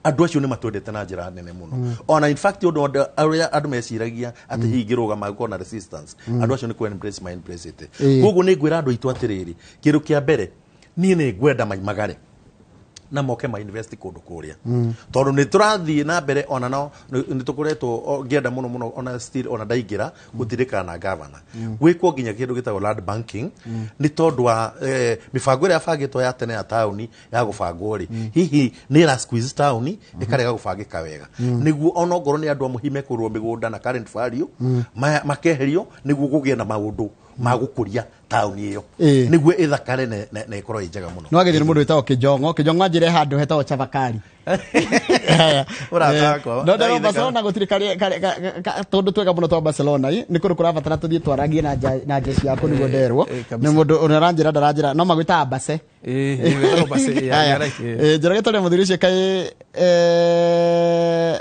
[SPEAKER 2] andũ acio nĩ matwendete na njĩra nene mũno. Ona in fact ũndũ ũrĩa andũ meciragia atĩ hihi ingĩrũgama gũkorwo na resistance andũ acio nĩ kũ embrace ma embrace ĩte. Koguo nĩ ngwĩra andũ aitũ atĩrĩrĩ kĩndũ kĩa mbere niĩ nĩ ngwenda maimagare na moke ma invest kũndũ kũrĩa. Tondũ nĩ tũrathiĩ na mbere ona no nĩ tũkoretwo ngĩenda mũno mũno ona still ona ndaingĩra gũtirĩkana na governor. Gwĩkwo nginya kĩndũ gĩtagwo land banking nĩ tondũ wa mĩbango ĩrĩa yabangĩtwo ya tene ya taũni ya gũbangwo rĩ hihi nĩ ĩra squeeze taũni ĩkarega gũbangĩka wega. Nĩguo ona ongorwo nĩ andũ amwe hihi mekũgũrwo mĩgũnda na current value makeherio nĩguo kũgĩe na maũndũ ma gũkũria taũni ĩyo nĩguo ĩthakare na ĩkorwo ĩ njega mũno.
[SPEAKER 1] No agĩthiĩ nĩ mũndũ wĩtagwo Kĩjong'o. Kĩjong'o anjĩre handũ hetagwo Chavakali. No ndero Barcelona gũtirĩ tũndũ twega mũno twa Barcelona nĩ kũndũ kũrabatara tũthiĩ twaragie na jeshi yaku nĩguo nderwo. Nĩ mũndũ ũrĩa aranjĩra ndaranjĩra no magwĩtaga Base. Njoroge tũrĩa mũthuri ũcio kaĩ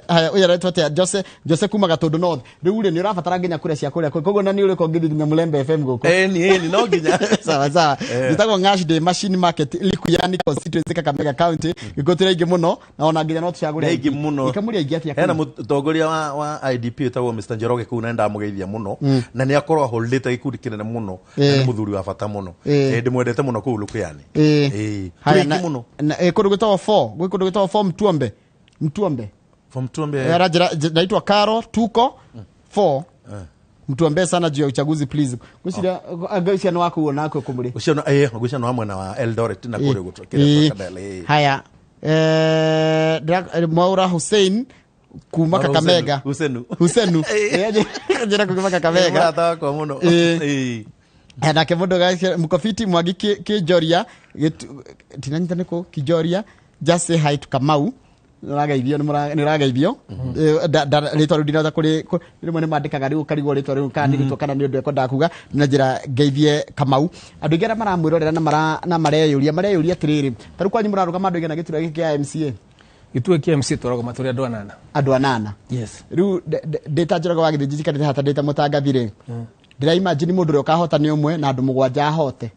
[SPEAKER 1] haya ũyũ aretwo atĩa Jose kuma Gatũndũ North. Rĩu rĩ nĩ ũrabatara nginya kura cia kũrĩa koguo na nĩ ũrĩko ngĩthiĩ nginya Mulembe FM gũkũ.
[SPEAKER 2] Nĩ no nginya.
[SPEAKER 1] Sawa sawa. Njĩtagwo Ngash Day Machine Market Likuyani constituency Kakamega County. Gĩkũ tũrĩ aingĩ mũno na ona nginya no tũcagũre
[SPEAKER 2] aingĩ mũno.
[SPEAKER 1] Ikamũrĩ aingĩ atĩa?
[SPEAKER 2] Hena mũtongoria wa IDP wĩtagwo Mr Njoroge kũu na ndamũgeithia mũno na nĩ akorwo aholdĩte gĩkundi kĩnene mũno na nĩ mũthuri wa bata mũno. Ndĩmwendete mũno kũu Likuyani.
[SPEAKER 1] Haya na kũndũ gwĩtagwo 4, gwĩ kũndũ gwĩtagwo 4 Mtuombe. Mtuombe.
[SPEAKER 2] From Mtuombe.
[SPEAKER 1] Naitwa Karo Tuko 4. Mtuombe sana juu ya uchaguzi please. Gwiciria ngwiciria nĩ waku onako kumuri.
[SPEAKER 2] Ucio ngwiciria nĩ wa mwena wa Eldoret na kũrĩa gũtokera Kadale.
[SPEAKER 1] Haya. Mwaura Hussein kuma Kakamega. Husenu. Njira kuma Kakamega.
[SPEAKER 2] Mũrata wakwa mũno.
[SPEAKER 1] Nake mũndũ Mkofiti Mwangi Kijoria tinanyita nĩkũ Kijoria just say hi to Kamau. Nĩũrageithio nĩũrageithio. Rĩtwa rĩu ndinahota kũrĩ rĩmwe nĩ mandĩkaga rĩu ũkarigwo rĩtwa rĩu kana nĩ rĩtwa kana nĩ ũndũ ekwendaga kuga na njĩra ngeithie Kamau. Andũ aingĩ arĩa maramwĩrorera na mareyũria atĩrĩrĩ ta rĩu kwanyu mũrarũgama andũ aigana gĩturwa gĩkĩ kĩa MCA?
[SPEAKER 3] Gĩturwa kĩa MCA tũrarũgama tũrĩ andũ anana.
[SPEAKER 1] Andũ anana.
[SPEAKER 3] Yes.
[SPEAKER 1] Rĩu ndĩ ta Njoroge wa Gĩthĩnji njikarĩte haha ta ndĩ ta mũtangathi rĩ ndĩra imagine mũndũ ũrĩa ũkahota nĩ ũmwe na andũ mũgwanja ahote.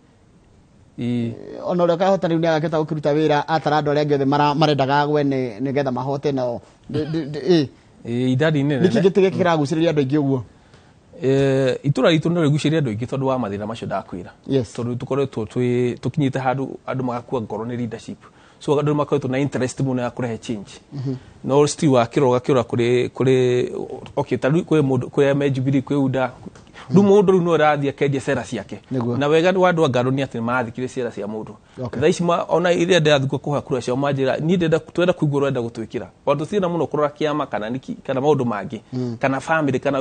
[SPEAKER 1] Ona ũrĩa ũkahota rĩu nĩ agakĩhota gũkĩruta wĩra atara andũ arĩa angĩ othe marendaga agwe nĩgetha mahote nao.
[SPEAKER 3] Idadi nĩ nene.
[SPEAKER 1] Nĩkĩ gĩtĩ gĩkĩ kĩragucĩrĩria andũ aingĩ ũguo?
[SPEAKER 3] Itũra ritũ no rĩgucĩrĩrie andũ aingĩ tondũ wa mathĩna macio ndakwĩra. Tondũ tũkoretwo tũkinyĩte handũ andũ magakua ngoro nĩ leadership. So andũ makoretwo na interest mũno ya kũrehe change. No still wa kĩroga kĩora kũrĩ okay ta rĩu kwĩ mũndũ kwĩ me Jubilee kwĩ UDA. Rĩu mũndũ rĩu no arathiĩ akendia cera ciake. Na wega wa andũ a Ngaro nĩ atĩ nĩmarathikĩrĩria cera cia mũndũ. Thaa ici ona iria ndĩrathiĩ kũhoya kura ciao manjĩra niĩ ndĩrenda twenda kũigua ũrenda gũtwĩkĩra. Tondũ tũtirenda mũno kũrora kĩama kana nĩkĩ kana maũndũ mangĩ kana family kana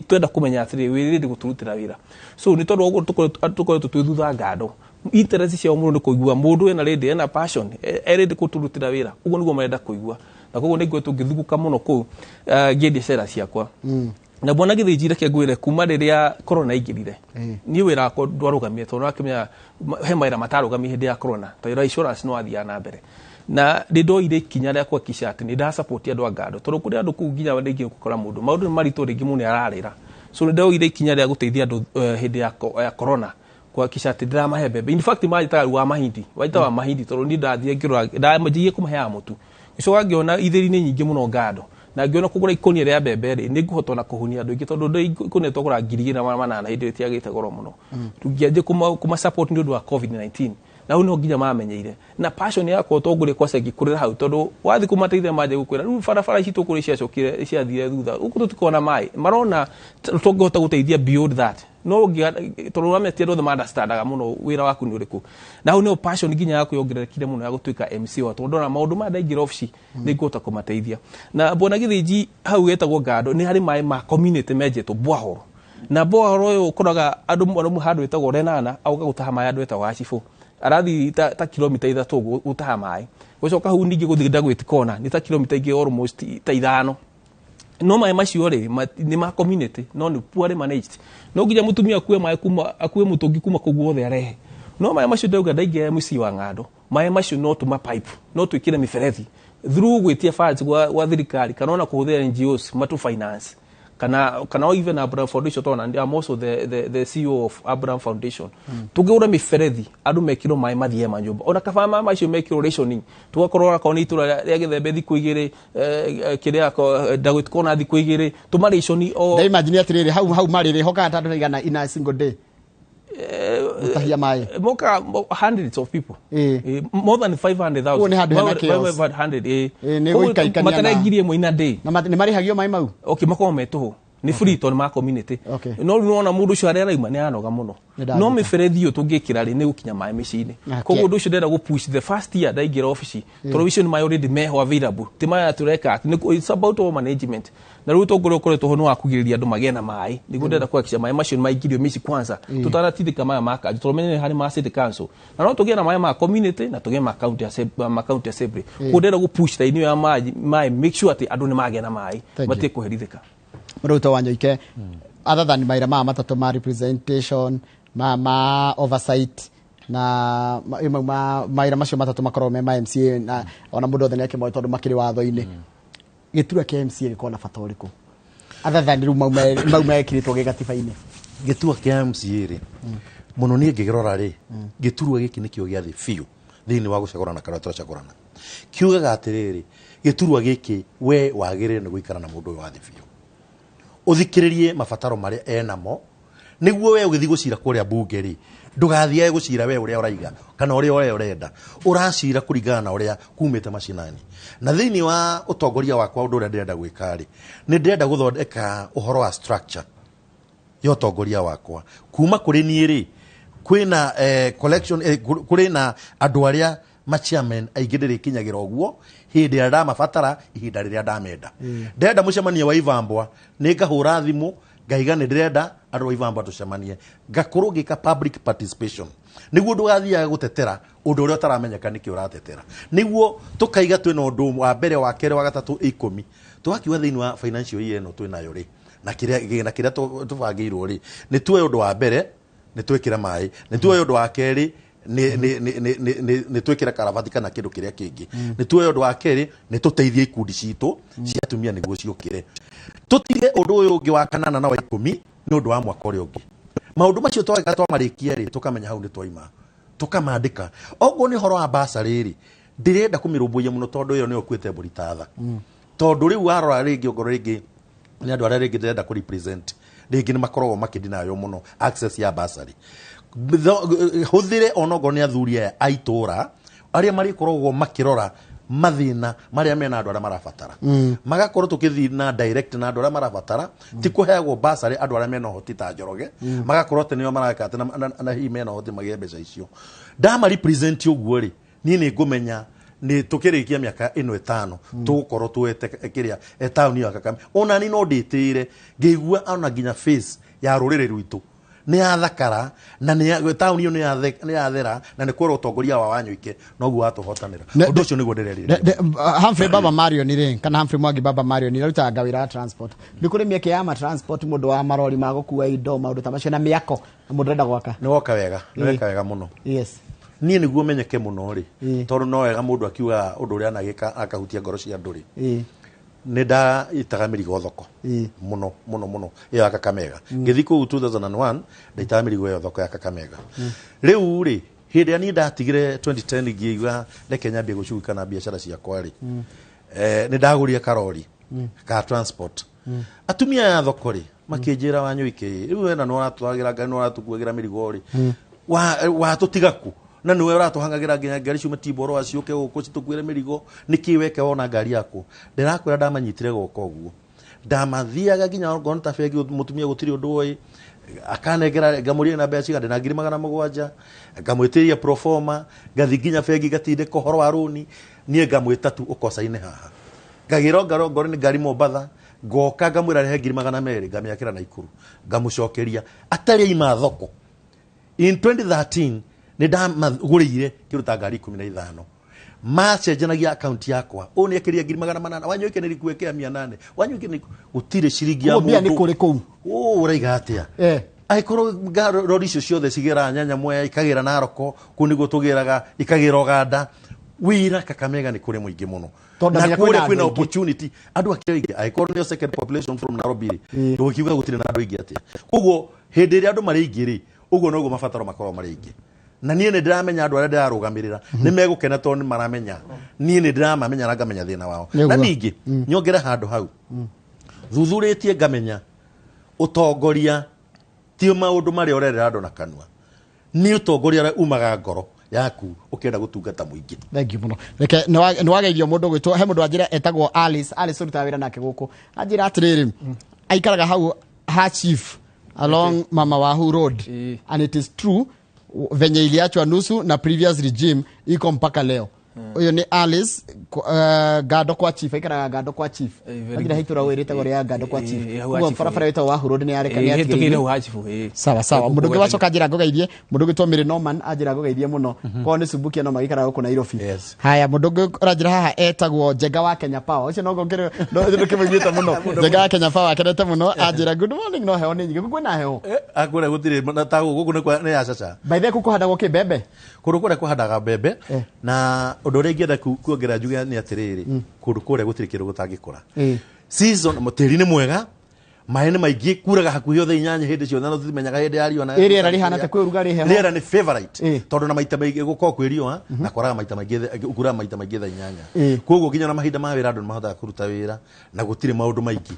[SPEAKER 3] twenda kũmenya atĩrĩrĩ wĩ ready gũtũrutĩra wĩra. So nĩ tondũ ũguo tũkoretwo twĩ thutha Ngando. Interest ciao mũno nĩ kũigua mũndũ ena ready ena passion e ready gũtũrutĩra wĩra. Ũguo nĩguo marenda kũigua. Na koguo nĩ ngoretwo ngĩthugũka mũno kũu ngĩendia cera ciakwa. Na bwana Githinji, reke ngwĩre, kuma rĩrĩa corona ingĩrire, niĩ wĩra wakwa ndwarũgamire, tondũ wakĩmenya he mawĩra matarũgamire hĩndĩ ya corona, tondũ wĩra wa insurance no wathiaga na mbere. Na nĩ ndoire ikinya rĩa kuhakikisha atĩ nĩ ndasupport andũ a Ngando, tondũ kũrĩ andũ kũu nginya rĩngĩ ũgũkora mũndũ maũndũ nĩ maritũ, rĩngĩ mũndũ nĩ ararĩra. So nĩ ndoire ikinya rĩa gũteithia andũ hĩndĩ ya corona, kuhakikisha atĩ ndĩramahe mbembe. In fact, manjĩtaga rĩu wa mahindi, wanjĩtaga wa mahindi, tondũ niĩ ndathire ngĩrora, ndanjirie kũmaheaga mũtu, gĩcoka ngĩona ithĩri nĩ nyingĩ mũno Ngando, na ngĩona kũgũra ikũnia rĩa mbembe rĩ, nĩ ngũhota ona kũhunia andũ aingĩ, tondũ ndĩ ikũnia twagũra 2800 hĩndĩ ĩyo ĩtiagĩte goro mũno. Ngĩanjia kũma support nĩ ũndũ wa COVID-19, na hau nĩho nginya mamenyeire na passion yakwa ũtongoria kwaca ngĩkũrĩra hau, tondũ wathiĩ kũmateithia manjia gũkwĩra rĩu barabara ici tũkũrĩ ciacokire ciathire thutha gũkũ, tũtikorwo na maĩ marona tũngĩhota gũteithia beyond that. No tondũ wamenya ti andũ othe ma-understandaga mũno wĩra waku nĩ ũrĩkũ. Na hau nĩho passion nginya yaku yongererekire mũno ya gũtuĩka MC wa, tondũ ndona maũndũ maya ndaingĩra obici nĩ ngũhota kũmateithia. Na bwana Githinji, hau getagwo Ngando nĩ harĩ maĩ ma community menjetwo borehole, na borehole ũyũ ũkoraga andũ maraumu handũ ĩtagwo Renana, agoka gũtaha maĩ andũ etagwo Gacibũ, arathiĩ ta kilomita 3 ũguo gũtaha maĩ, gũcoka hau ningĩ gũthiĩ Ndagwĩti kona nĩ ta kilomita ingĩ almost ta 5. No maĩ macio rĩ, nĩ ma community, no nĩ poorly managed. No nginya mũtumia akue maĩ kuma, akue mũtũngi kuma kũu guothe arehe. No maĩ macio ndauga ndaingĩra mũciĩ wa Ng'ando, maĩ macio no tũma pipe, no twĩkĩre mĩberethi through gwĩtia funds gwa thirikari, kana ona kũhũthĩra NGOs matu finance, kana even Abraham Foundation, tondũ I'm also the CEO of Abraham Foundation. Tũngĩgũra mĩberethi, andũ mekĩrwo maĩ mathiĩ manyũmba, ona kaba maĩ macio mekĩrwo rationing, tũgakorwo onakorwo nĩ itũra rĩa Gĩthembe thikũ 2, kĩrĩa Ndagwĩti kona thikũ 2, tũma ration o.
[SPEAKER 1] Ndaimagine atĩrĩrĩ, hau marĩ rĩ hokaga ta andũ aigana in a single day gũtahia maĩ?
[SPEAKER 3] Moka hundreds of people. More than 500,000.
[SPEAKER 1] Kũu nĩ handũ hena chaos.
[SPEAKER 3] 500.
[SPEAKER 1] Nĩ gũikaikania
[SPEAKER 3] Matara 1,000 in a day.
[SPEAKER 1] Na nĩ marĩhagio maĩ mau?
[SPEAKER 3] Okay, makoragwo me tũhũ, nĩ free tondũ nĩ ma community. No rĩu nĩwona mũndũ ũcio harĩa arauma nĩ aranoga mũno.
[SPEAKER 1] Nĩ ndanyita.
[SPEAKER 3] No mĩberethi ĩyo tũngĩkĩra rĩ, nĩ gũkinya maĩ mĩciĩ-inĩ. Koguo ũndũ ũcio ndĩrenda gũ push the first year ndaingĩra obici, tondũ icio nĩ maĩ already meho available, ti maya tũreka atĩ it's about all management. Na rĩu ũtongoria ũkoretwo ho nĩ wa kũgirĩrĩria andũ magĩe na maĩ, nĩguo ndĩrenda kũhakikisha maĩ macio nĩ maingĩrio mĩciĩ kwanza, tũtanatindĩka maya ma kanjũ, tondũ menye nĩ harĩ ma city council, na no tũgĩe na maĩ ma community na tũgĩe ma county assembly, ma county assembly. Koguo ndĩrenda gũ push line ĩyo ya maĩ, make sure atĩ andũ nĩ magĩa na maĩ.
[SPEAKER 1] Thank you.
[SPEAKER 3] Matige kũherithĩka.
[SPEAKER 1] Mũrutwo wa Nyoike, other than mawĩra maya matatũ ma representation, ma oversight na mau ma mawĩra macio matatũ makoragwo me ma MCA, na ona mũndũ othe nĩ akĩmoĩ tondũ makĩrĩ watho-inĩ, gĩturwa kĩa MCA gĩkoragwo na bata ũrĩkũ other than rĩu mau mekĩrĩtwo gĩ gatiba-inĩ?
[SPEAKER 2] Gĩturwa kĩa MCA rĩ, mũno niĩ ngĩrora rĩ, gĩturwa gĩkĩ nĩkĩo gĩa thĩ biũ thĩinĩ wa gũcagũrana karĩa tũracagũrana. Kiugaga atĩrĩrĩ, gĩturwa gĩkĩ we wagĩrĩire nĩ gũikara na mũndũ ũyũ wa thĩ biũ, ũthikĩrĩrie mabataro marĩa enamo, nĩguo we ũgĩthiĩ gũcira kũrĩa bunge rĩ, ndũgathiage gũcira we ũrĩa ũraiga kana ũrĩa we ũrenda, ũracira kũringana na ũrĩa kumĩte macinani. Na thĩinĩ wa ũtongoria wakwa, ũndũ ũrĩa ndĩrenda gwĩka rĩ, nĩ ndĩrenda gũthondeka ũhoro wa structure ya ũtongoria wakwa. Kuma kũrĩ niĩ rĩ, kwĩna collection, kũrĩ na andũ arĩa machairman aingĩ ndĩrĩkinyagĩra ũguo hĩndĩ ĩrĩa ndamabatara, ihinda rĩrĩa ndamenda. Ndĩrenda mũcemanio wa Ivambwa, nĩ ngahũra thimũ ngaiga nĩ ndĩrenda andũ a Ivambwa tũcemanie, ngakorwo ngĩka public participation, nĩguo ndũgathiaga gũtetera ũndũ ũrĩa ũtaramenyeka nĩkĩ ũratetera, nĩguo tũkaiga twĩna ũndũ wa mbere, wa kerĩ, wa gatatũ, 10, tũgakiuga thĩinĩ wa financial year ĩno twĩnayo rĩ, na kĩrĩa tũbangĩirwo rĩ, nĩ tuoe ũndũ wa mbere nĩ twĩkĩre maĩ, nĩ tuoe ũndũ wa kerĩ nĩ twĩkĩre karabati kana kĩndũ kĩrĩa kĩngĩ, nĩ tuoe ũndũ wa kerĩ nĩ tũteithie ikundi citũ cia atumia nĩguo ciũkĩre, tũtige ũndũ ũyũ ũngĩ wa kanana na wa 10 nĩ ũndũ wa mwaka ũrĩa ũngĩ. Maũndũ macio twagĩka twamarĩkia rĩ, tũkamenya hau nĩ twaima, tũkamandĩka. Oguo nĩ ũhoro wa basarĩ rĩ, ndĩrenda kũmĩrũmbũiya mũno, tondũ ĩyo nĩyo kuĩte mbũri ta tha, tondũ rĩu warora rĩngĩ, ongorwo rĩngĩ nĩ andũ arĩa rĩngĩ ndĩrenda kũ represent, rĩngĩ nĩ makoragwo makĩndinayo mũno access ya basarĩ. Hũthĩre onokorwo nĩ athuri aya a itũra arĩa marĩkoragwo makĩrora mathĩna marĩa mena andũ arĩa marabatara, magakorwo tũkĩthiĩ na direct na andũ arĩa marabatara, ti kũheagwo basarĩ andũ arĩa mena ũhoti ta Njoroge, magakorwo atĩ nĩo mareka atĩ na hihi mena ũhoti magĩe mbeca icio. Ndama represent ũguo rĩ, niĩ nĩ ngũmenya nĩ tũkĩrĩkia mĩaka ĩno 5 tũgũkorwo tuete kĩrĩa taũni ya Kakamega. Ona niĩ no ndĩtĩire ngĩigua ona nginya face ya rũrĩrĩ rwitũ. Nĩ yathakara na nĩ taũni ĩyo nĩ yathera na nĩ kwerwo ũtongoria wa Wanyoike noguo watũhotanĩra. Ũndũ ũcio nĩguo ndĩrerirĩria.
[SPEAKER 1] Humphrey Baba Mario ni rĩ, kana Humphrey Mwangi Baba Mario ni arutaga wĩra wa transport. Nĩ kũrĩ mĩeke ya ma transport, mũndũ wa marori ma gũkua indo, maũndũ ta macio na mĩako na mũndũ ũrenda gwaka?
[SPEAKER 2] Nĩ woka wega, nĩ weka wega mũno. Niĩ nĩguo menyeke mũno rĩ, tondũ no wega mũndũ akiuga ũndũ ũrĩa anagĩka akahutia ngoro cia andũ rĩ, nĩ ndaitaga mĩrigo thoko mũno mũno mũno ĩyo ya Kakamega. Ngĩthiĩ kũu 2001 ndaitaga mĩrigo ĩyo thoko ya Kakamega. Rĩu rĩ, hĩndĩ ĩrĩa niĩ ndatigire 2010 ngĩigua reke nyambie gũcugika na biacara ciakwa rĩ, nĩ ndagũrire karori ka transport. Atumia aya a thoko rĩ makĩnjĩra, Wanyoike, rĩu wena nĩ ũratwagĩra ngari, nĩ ũratũkuagĩra mĩrigo rĩ, watũtiga kũ na nĩwe ũratũhangagĩra nginya ngari ciume Timboroa ciũke gũkũ citũkuĩre mĩrigo, nĩkĩ weke wona ngari yaku? Ndĩrakwĩra, ndamanyitire guoko ũguo, ndamathiaga nginya ongorwo nĩ ta bengi, mũtumia gũtirĩ ũndũ oĩ, akanengera, ngamũria na mbeca cigana, ndĩna 700,000, ngamwĩtĩria proforma, ngathi nginya bengi ngatindĩka ũhoro wa rũni. Niĩ ngamwĩta tu ũkocaine haha, ngagĩra ngoro nĩ ngari Mombatha, ngoka ngamwĩra rehe 200,000, ngamĩakĩra Naikuru, ngamũcokeria atarĩ aima thoko. In 2013 nĩ ndamagũrĩire kĩndũ ta ngari 15, macenjanagia akaunti yakwa, ũũ nĩ ekĩria 800,000, Wanyoike nĩ rikuĩkĩra 800, Wanyoike nĩ gũtirĩ ciringi ya
[SPEAKER 1] Koguo mbia nĩ
[SPEAKER 2] mũndũ.
[SPEAKER 1] kũrĩ kũu.
[SPEAKER 2] Ũũ ũraiga atĩa? Angĩkorwo rori icio ciothe cigĩraga nyanya Mwea, ikagĩra Naroko, kũu nĩguo tũgĩraga, ikagĩra Ũganda, wĩra Kakamega nĩ kũrĩ mũingĩ mũno.
[SPEAKER 1] Tondũ
[SPEAKER 2] Na
[SPEAKER 1] nginya kwĩna
[SPEAKER 2] kũrĩa
[SPEAKER 1] andũ
[SPEAKER 2] kwĩna
[SPEAKER 1] aingĩ.
[SPEAKER 2] opportunity, andũ akĩrĩ aingĩ. Angĩkorwo nĩo second population from Nairobi rĩ, ndũgĩkiuga gũtirĩ na andũ aingĩ atĩa? Koguo hĩndĩ ĩrĩa andũ marĩ aingĩ rĩ, ũguo noguo mabataro makoragwo marĩ aingĩ. Na niĩ nĩ ndĩramenya andũ arĩa ndĩrarũgamĩrĩra nĩ megũkena, tondũ nĩ maramenya niĩ nĩ ndĩramamenya na ngamenya thĩna wao. Na ningĩ nyongere handũ hau, thuthurĩtie ngamenya ũtongoria ti maũndũ marĩa ũrerera andũ na kanua, nĩ ũtongoria ũrĩa umaga ngoro yaku ũkĩenda gũtungata mũingĩ.
[SPEAKER 1] Thank you mũno. Reke nĩ wageithio mũndũ gwĩtwo, he mũndũ wanjĩra etagwo Alice. Alice ũrutaga wĩra nake gũkũ, anjĩra atĩrĩrĩ, aikaraga hau ha chief along Mama Wahu Road, and it is true venye iliachwa nusu na previous regime iko mpaka leo. Ũyũ nĩ Alice Gando kwa chief, aikaraga Gando kwa chief.
[SPEAKER 3] Very
[SPEAKER 1] Anjĩra
[SPEAKER 3] good.
[SPEAKER 1] haitũra rĩtagwo rĩa Gando kwa chief.
[SPEAKER 3] Hau ha
[SPEAKER 1] Koguo
[SPEAKER 3] chief,
[SPEAKER 1] barabara ĩtagwo Wahu Road nĩ yareka nĩ
[SPEAKER 3] Hĩtũkĩire
[SPEAKER 1] yatigĩrĩire.
[SPEAKER 3] hau ha chief, ĩĩ.
[SPEAKER 1] Sawa sawa.
[SPEAKER 3] Gũkũ
[SPEAKER 1] Mũndũ ũngĩ
[SPEAKER 3] gwetagwo.
[SPEAKER 1] wacoka njĩra ngũgeithie, mũndũ ũngĩ Mary Norman anjĩra ngũgeithie mũno, korwo nĩ Subukia no magĩikaraga gũkũ Nairobi. Haya, mũndũ ũngĩ ũranjĩra haha etagwo Njenga wa Kenya Power, ũcio noguo ndũkĩmũiguĩte mũno. Njenga wa Kenya Power akenete mũno, anjĩra good morning, no heho nĩ nyingĩ. Gũkũ kwĩna heho?
[SPEAKER 2] Kũrĩa gũtirĩ na ta gũkũ nĩ nĩ ya caca.
[SPEAKER 1] By the way, kũu kũhandagwo kĩ, mbembe?
[SPEAKER 2] Kũndũ kũrĩa kũhandaga mbembe. Na ũndũ ũrĩa ingĩenda kuongerera njuge nĩ atĩrĩrĩ, kũndũ kũrĩa gũtirĩ kĩndũ gũtangĩkũra. Season tĩri nĩ mwega, maĩ nĩ maingĩ, kuraga hakuhĩ othe 8 hĩndĩ ciothe, no tũtimenyaga hĩndĩ ya riũa na
[SPEAKER 1] Ĩ, rĩera rĩhana atĩa? Kwĩ ũrugarĩ, heho?
[SPEAKER 2] Rĩera nĩ favorite, tondũ na maita maingĩ gũkorwo kwĩ riũa na kwaraga maita maingĩ, kuraga maita maingĩ thaa 8. Koguo nginya na mahinda ma wĩra andũ nĩ mahotaga kũruta wĩra na gũtirĩ maũndũ maingĩ.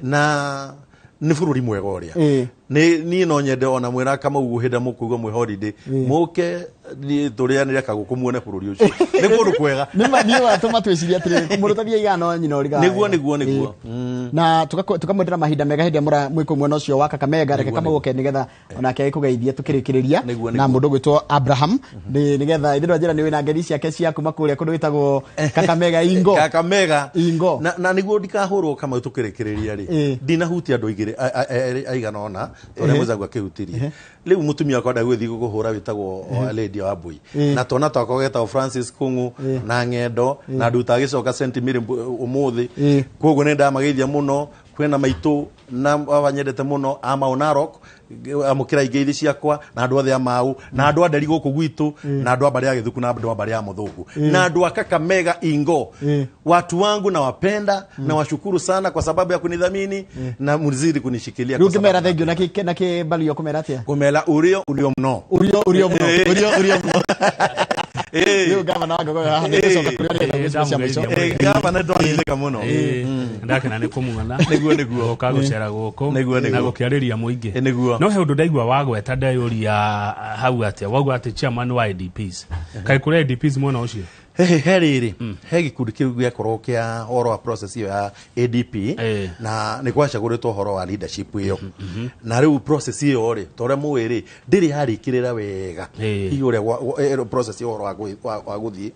[SPEAKER 2] Na nĩ bũrũri mwega ũrĩa nĩ niĩ no nyende ona mwĩra Kamau hĩndĩ mũkũigua mwĩ holiday mũke niĩ tũrĩanĩre kagũkũ muone bũrũri ũcio nĩ kũndũ kwega.
[SPEAKER 1] Nĩ ma niĩ watũma twĩcirie atĩrĩrĩ, mũndũ ũtathiaga igana no nyina ũrigaga
[SPEAKER 2] Nĩguo,
[SPEAKER 1] wega.
[SPEAKER 2] nĩguo.
[SPEAKER 1] Na tũkamwendera mahinda mega hĩndĩ ĩrĩa mwĩ kũu mwena ũcio wa Kakamega. Reke
[SPEAKER 2] Nĩguo,
[SPEAKER 1] Kamau
[SPEAKER 2] nĩguo.
[SPEAKER 1] oke nĩgetha onake agĩkũgeithie tũkĩrĩkĩrĩria.
[SPEAKER 2] Nĩguo,
[SPEAKER 1] Na
[SPEAKER 2] nĩguo.
[SPEAKER 1] mũndũ ũgwĩtwo Abraham nĩgetha ithe njĩra nĩ wĩna ngeri ciake cia kuma kũrĩa kũndũ gwĩtagwo Kakamega Ingo.
[SPEAKER 2] Kakamega.
[SPEAKER 1] Ingo.
[SPEAKER 2] Na nĩguo ndikahũrwo Kamau tũkĩrĩkĩrĩria rĩ, ndinahutia andũ igĩrĩ aigana ũna ta ũrĩa mwenzangu akĩhutirie. Rĩu mũtumia wakwa ndagũgĩthiĩ kũhũra wĩtagwo Lady Wambui, na twana twakwa getagwo Francis Kung'u na Ng'endo na nduta agĩcoka St Mary ũmũthĩ. Koguo nĩ ndamageithia mũno. Kwĩna maitũ na baba nyendete mũno a Mau Narok, amũkĩra ingeithi ciakwa, na andũ othe a Mau na andũ a Nderi gũkũ gwitũ na andũ a mbarĩ ya Gĩthuku na andũ a mbarĩ ya Mũthũngũ na andũ a Kakamega Ingo. Watu wangu nawapenda na washukuru sana kwa sababu ya kunidhamini na mzidi kunishikilia
[SPEAKER 1] Rĩu
[SPEAKER 2] kwa sababu
[SPEAKER 1] ngĩmera thengio na kĩmbario kũmera atĩa?
[SPEAKER 2] Kumela urio urio mno.
[SPEAKER 1] Urio urio mũno, urio urio mũno. Rĩu gavana wa Ngogoyo haha nĩ gũcoka kũrĩ nĩgetha gũcicio cia mũico.
[SPEAKER 2] Gavana ndwagithĩka mũno.
[SPEAKER 4] Ndakena nĩ kũmuona.
[SPEAKER 2] Nĩguo.
[SPEAKER 4] Gũka gũcera gũkũ
[SPEAKER 2] Nĩguo.
[SPEAKER 4] na gũkĩarĩria mũingĩ.
[SPEAKER 2] Nĩguo.
[SPEAKER 4] No he ũndũ ndaigua wagweta, ndeyũria hau atĩa wauga atĩ chairman wa IDPs, kaĩ kũrĩ IDPs mwena ũcio?
[SPEAKER 2] He he rĩrĩ, he gĩkundi kĩu gĩakorwo kĩa ũhoro wa process ĩyo ya ADP, na nĩ gwacagũrĩtwo ũhoro wa leadership ĩyo, na rĩu process ĩyo rĩ, ta ũrĩa mũĩ rĩ, ndĩrĩ yarĩkĩrĩra wega. Hihi ũrĩa process ya ũhoro wa gũthiĩ,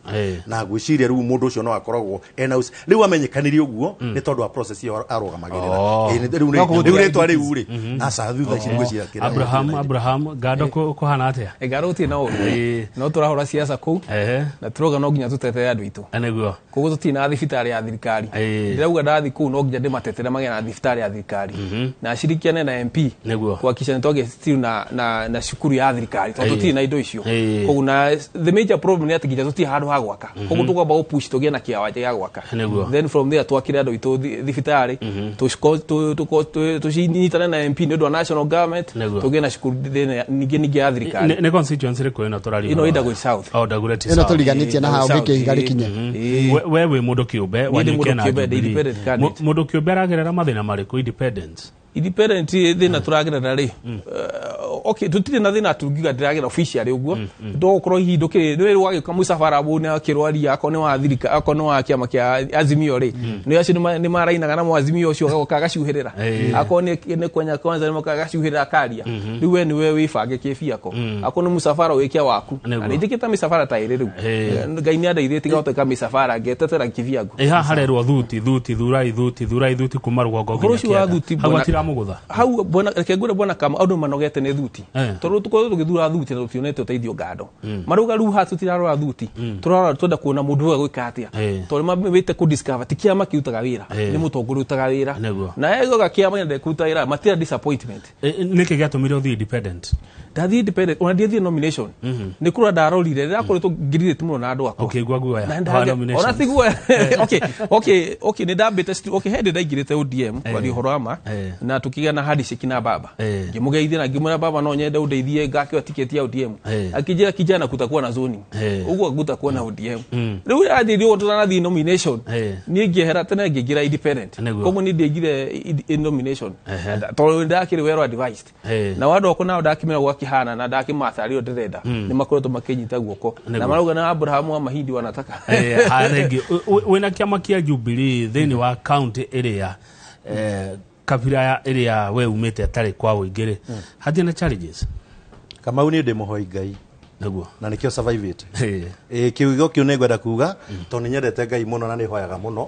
[SPEAKER 2] na ngwĩciria rĩu mũndũ ũcio no akoragwo ena rĩu amenyekanirie ũguo nĩ tondũ wa process ĩyo arũgamagĩrĩra. Rĩu
[SPEAKER 3] No kũhũthĩra
[SPEAKER 2] rĩu rĩtwa rĩu rĩ, aca, thutha ici ngwĩciria kĩrĩa
[SPEAKER 4] Abraham, Abraham Gado, kũhana atĩa?
[SPEAKER 3] Ngaro gũtirĩ na ũru, no tũrahũra siasa kũu, na tũrauga no nginya tũtetere andũ aitũ.
[SPEAKER 4] Nĩguo.
[SPEAKER 3] Koguo tũtirĩ na thibitarĩ ya thirikari. Ndĩrauga ndathi kũu no nginya ndĩmatetere magĩe na thibitarĩ ya thirikari, na cirikiane na MP kuhakikisha nĩ twagĩa still na cukuru ya thirikari, tondũ tũtirĩ na indo icio. Koguo na the major problem nĩ atĩ nginya tũtirĩ handũ ha gwaka. Koguo tũkwamba gũpush tũgĩe na kĩwanja gĩa gwaka, then from there twakĩre andũ aitũ thibitarĩ, tũcinyitane na MP nĩ ũndũ wa national government, tũgĩe na cukuru ningĩ ya thirikari.
[SPEAKER 4] Nĩ constituency ĩrĩkũ ĩno tũraria?
[SPEAKER 3] Ĩno ĩndagwo South.
[SPEAKER 4] Oh, Dagoretti
[SPEAKER 1] Ĩno
[SPEAKER 4] South.
[SPEAKER 1] tũriganĩtie na haha
[SPEAKER 3] South,
[SPEAKER 1] ũngĩke ihiga rĩkinye.
[SPEAKER 4] We wĩ mũndũ kĩũmbe.
[SPEAKER 3] Niĩ ndĩ
[SPEAKER 4] Wanyuike
[SPEAKER 3] mũndũ
[SPEAKER 4] na
[SPEAKER 3] kĩũmbe, ndĩ
[SPEAKER 4] Jubilee.
[SPEAKER 3] independent candidate.
[SPEAKER 4] Mũndũ kĩũmbe aragerera mathĩna marĩkũ independent?
[SPEAKER 3] Independent thĩna tũragerera rĩ, okay, tũtirĩ na thĩna tungiuga ndĩragera officially ũguo, ndogũkorwo hihi ndũkĩrĩ nĩ wagĩũka mũcabara bũ nĩ akĩrwaria, akorwo nĩ wa thirika, akorwo nĩ wa kĩama kĩa Azimio rĩ, nĩ acio nĩ marainaga na Azimio ũcio agoka agacuhĩrĩra, akorwo nĩ Kenya Kwanza nĩ mokaga agacuhĩrĩra akaria. Rĩu we nĩwe wĩbange kĩbiako, akorwo nĩ mũcabara wĩke waku. Na nĩ njĩkĩte mĩcabara ta ĩrĩ rĩu. Ngai nĩ andeithĩtie ngahota gwĩka mĩcabara ngetetera kĩbiango.
[SPEAKER 4] Ĩ haha harerwo thuti, thuti, thurai thuti, thurai thuti kuma rũgongo
[SPEAKER 3] Ũhoro
[SPEAKER 4] nginya
[SPEAKER 3] ũcio wa
[SPEAKER 4] kĩanda.
[SPEAKER 3] thuti,
[SPEAKER 4] Hau hatiramũgũtha?
[SPEAKER 3] Hau bwana, reke ngwĩre bwana, kama andũ manogete nĩ thuti, tondũ tũkorwo tũgĩthura thuti na tũtionete ũteithio ngando marauga. Rĩu haha tũtirarora thuti, tũrarora twenda kuona mũndũ ũyũ agwĩka atĩa, tondũ mawĩte kũ discover ti kĩama kĩrutaga wĩra, nĩ mũtongoria ũrutaga wĩra. Na egoga kĩama kĩende kũruta wĩra matira disappointment.
[SPEAKER 4] Nĩkĩ gĩatũmire ũthiĩ independent?
[SPEAKER 3] Ndathiĩ independent, ona ndiathiĩ nomination, nĩ kũrora ndarorire rĩrĩa koretwo ngirĩte mũno na andũ akwa.
[SPEAKER 4] Ũkĩigua guoya
[SPEAKER 3] Na
[SPEAKER 4] wa nominations?
[SPEAKER 3] ona ti guoya. Okay, nĩ ndambĩte okay, hĩndĩ ndaingĩrĩte ODM kwaria ũhoro wa ma, na tũkĩgĩa na handshake na baba, ngĩmũgeithia na ngĩmwĩra, "Baba, no nyende ũndeithie ngakĩoya tiketi ya ODM." Akĩnjĩra, "Kijana, kutakuwa na zoning, ũguo gutakuwa na ODM." Rĩu anjĩrire ũguo tũtanathiĩ nomination, niĩ ngĩehera tene ngĩingĩra independent. Koguo niĩ ndiaingire in nomination, tondũ ndakĩrĩ well advised, na andũ akwa nao ndakĩmera gwakĩhana na ndakĩmatarĩrio ndĩrenda, nĩ makoretwo makĩnyita guoko na marauga na Abrahamu wa Mahindi wanataka.
[SPEAKER 4] Haya, thengiũ. Wĩna kĩama kĩa Jubilee thĩinĩ wa county ĩrĩa kabira ĩrĩa we umĩte atarĩ kwa ũingĩ rĩ, hatirĩ na challenges?
[SPEAKER 2] Kamau, niĩ ndĩ mũhoi Ngai, na nĩkĩo survive-ĩte. Kiugo kĩu nĩ ngwenda kuga tondũ nĩ nyendete Ngai mũno na nĩ hoyaga mũno,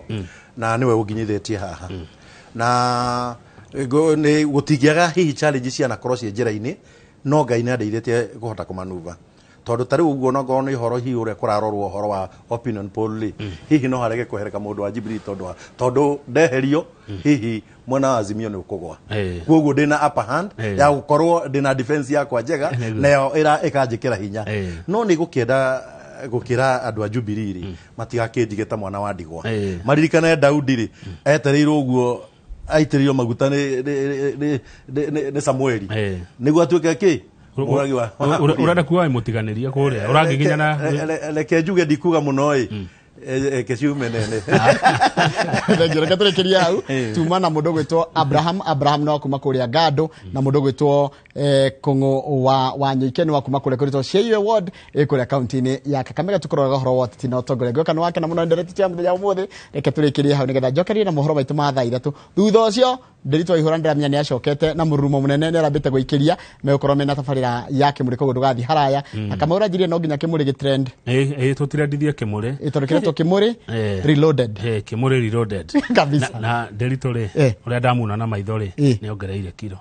[SPEAKER 2] na nĩwe ũnginyithĩtie haha, na nĩ gũtingĩaga hihi challenge cianakorwo ciĩ njĩra-inĩ, no Ngai nĩ andeithĩtie kũhota kũmanuva, tondũ ta rĩu ũguo no ngorwo nĩ ũhoro hihi ũrĩa kũrarorwo ũhoro wa opinion poll rĩ, hihi no harege kwehereka mũndũ wa Jubilee, tondũ ndeherio hihi mwena wa Azimio nĩ ũkũgwa. Koguo ndĩna upper hand ya gũkorwo ndĩna defense yakwa njega, nayo ĩkanjĩkĩra hinya. No nĩ gũkĩenda gũkĩra andũ a Jubilee rĩ, matigakĩnjige ta mwana wa ndigwa. Maririkane Daudi rĩ, etereirwo ũguo aitĩrĩirio maguta nĩ Samueli nĩguo atuĩke kĩ mũragi wa
[SPEAKER 4] Ũrenda kuga wĩ mũtiganĩrie kũrĩa ũrangĩginyana?
[SPEAKER 2] Reke njuge ndikuga mũno ĩ, reke ciume nene.
[SPEAKER 1] Thengiũ. Reke tũrĩkĩrie hau. Tuma na mũndũ gwĩtwo Abraham, Abraham nĩ wa kuma kũrĩa Ngandũ, na mũndũ gwĩtwo Kũng'ũ wa Wanyũike nĩ wa kuma kũrĩa kũrĩtwo Cieiwe Ward ĩ kũrĩa kaunti-inĩ ya Kakamega. Tũkũroraga ũhoro wa ũteti na ũtongoria. Ngwĩka nĩ wakena mũno nderetĩ ya mũthenya wa ũmũthĩ. Reke tũrĩkĩrie hau nĩgetha njokerie na mohoro maitũ ma thaa 3. Thutha ũcio Ndĩritũ Waihũra ndĩramenya nĩ acokete na mũrurumo mũnene, nĩ arambĩte gwĩikĩria megũkorwo mena tabarĩra ya kĩmũrĩ, koguo ndũgathiĩ haraya. Na Kamau ũranjirie no nginya kĩmũrĩ gĩtrend.
[SPEAKER 4] Ĩ tũtirendithie kĩmũrĩ.
[SPEAKER 1] Tondũ kĩretwo Kĩmũrĩ Reloaded.
[SPEAKER 4] Kĩmũrĩ Reloaded.
[SPEAKER 1] Kabisa.
[SPEAKER 4] Na Ndĩritũ rĩ, ũrĩa ndamuna na maitho rĩ, nĩ ongereire kiro.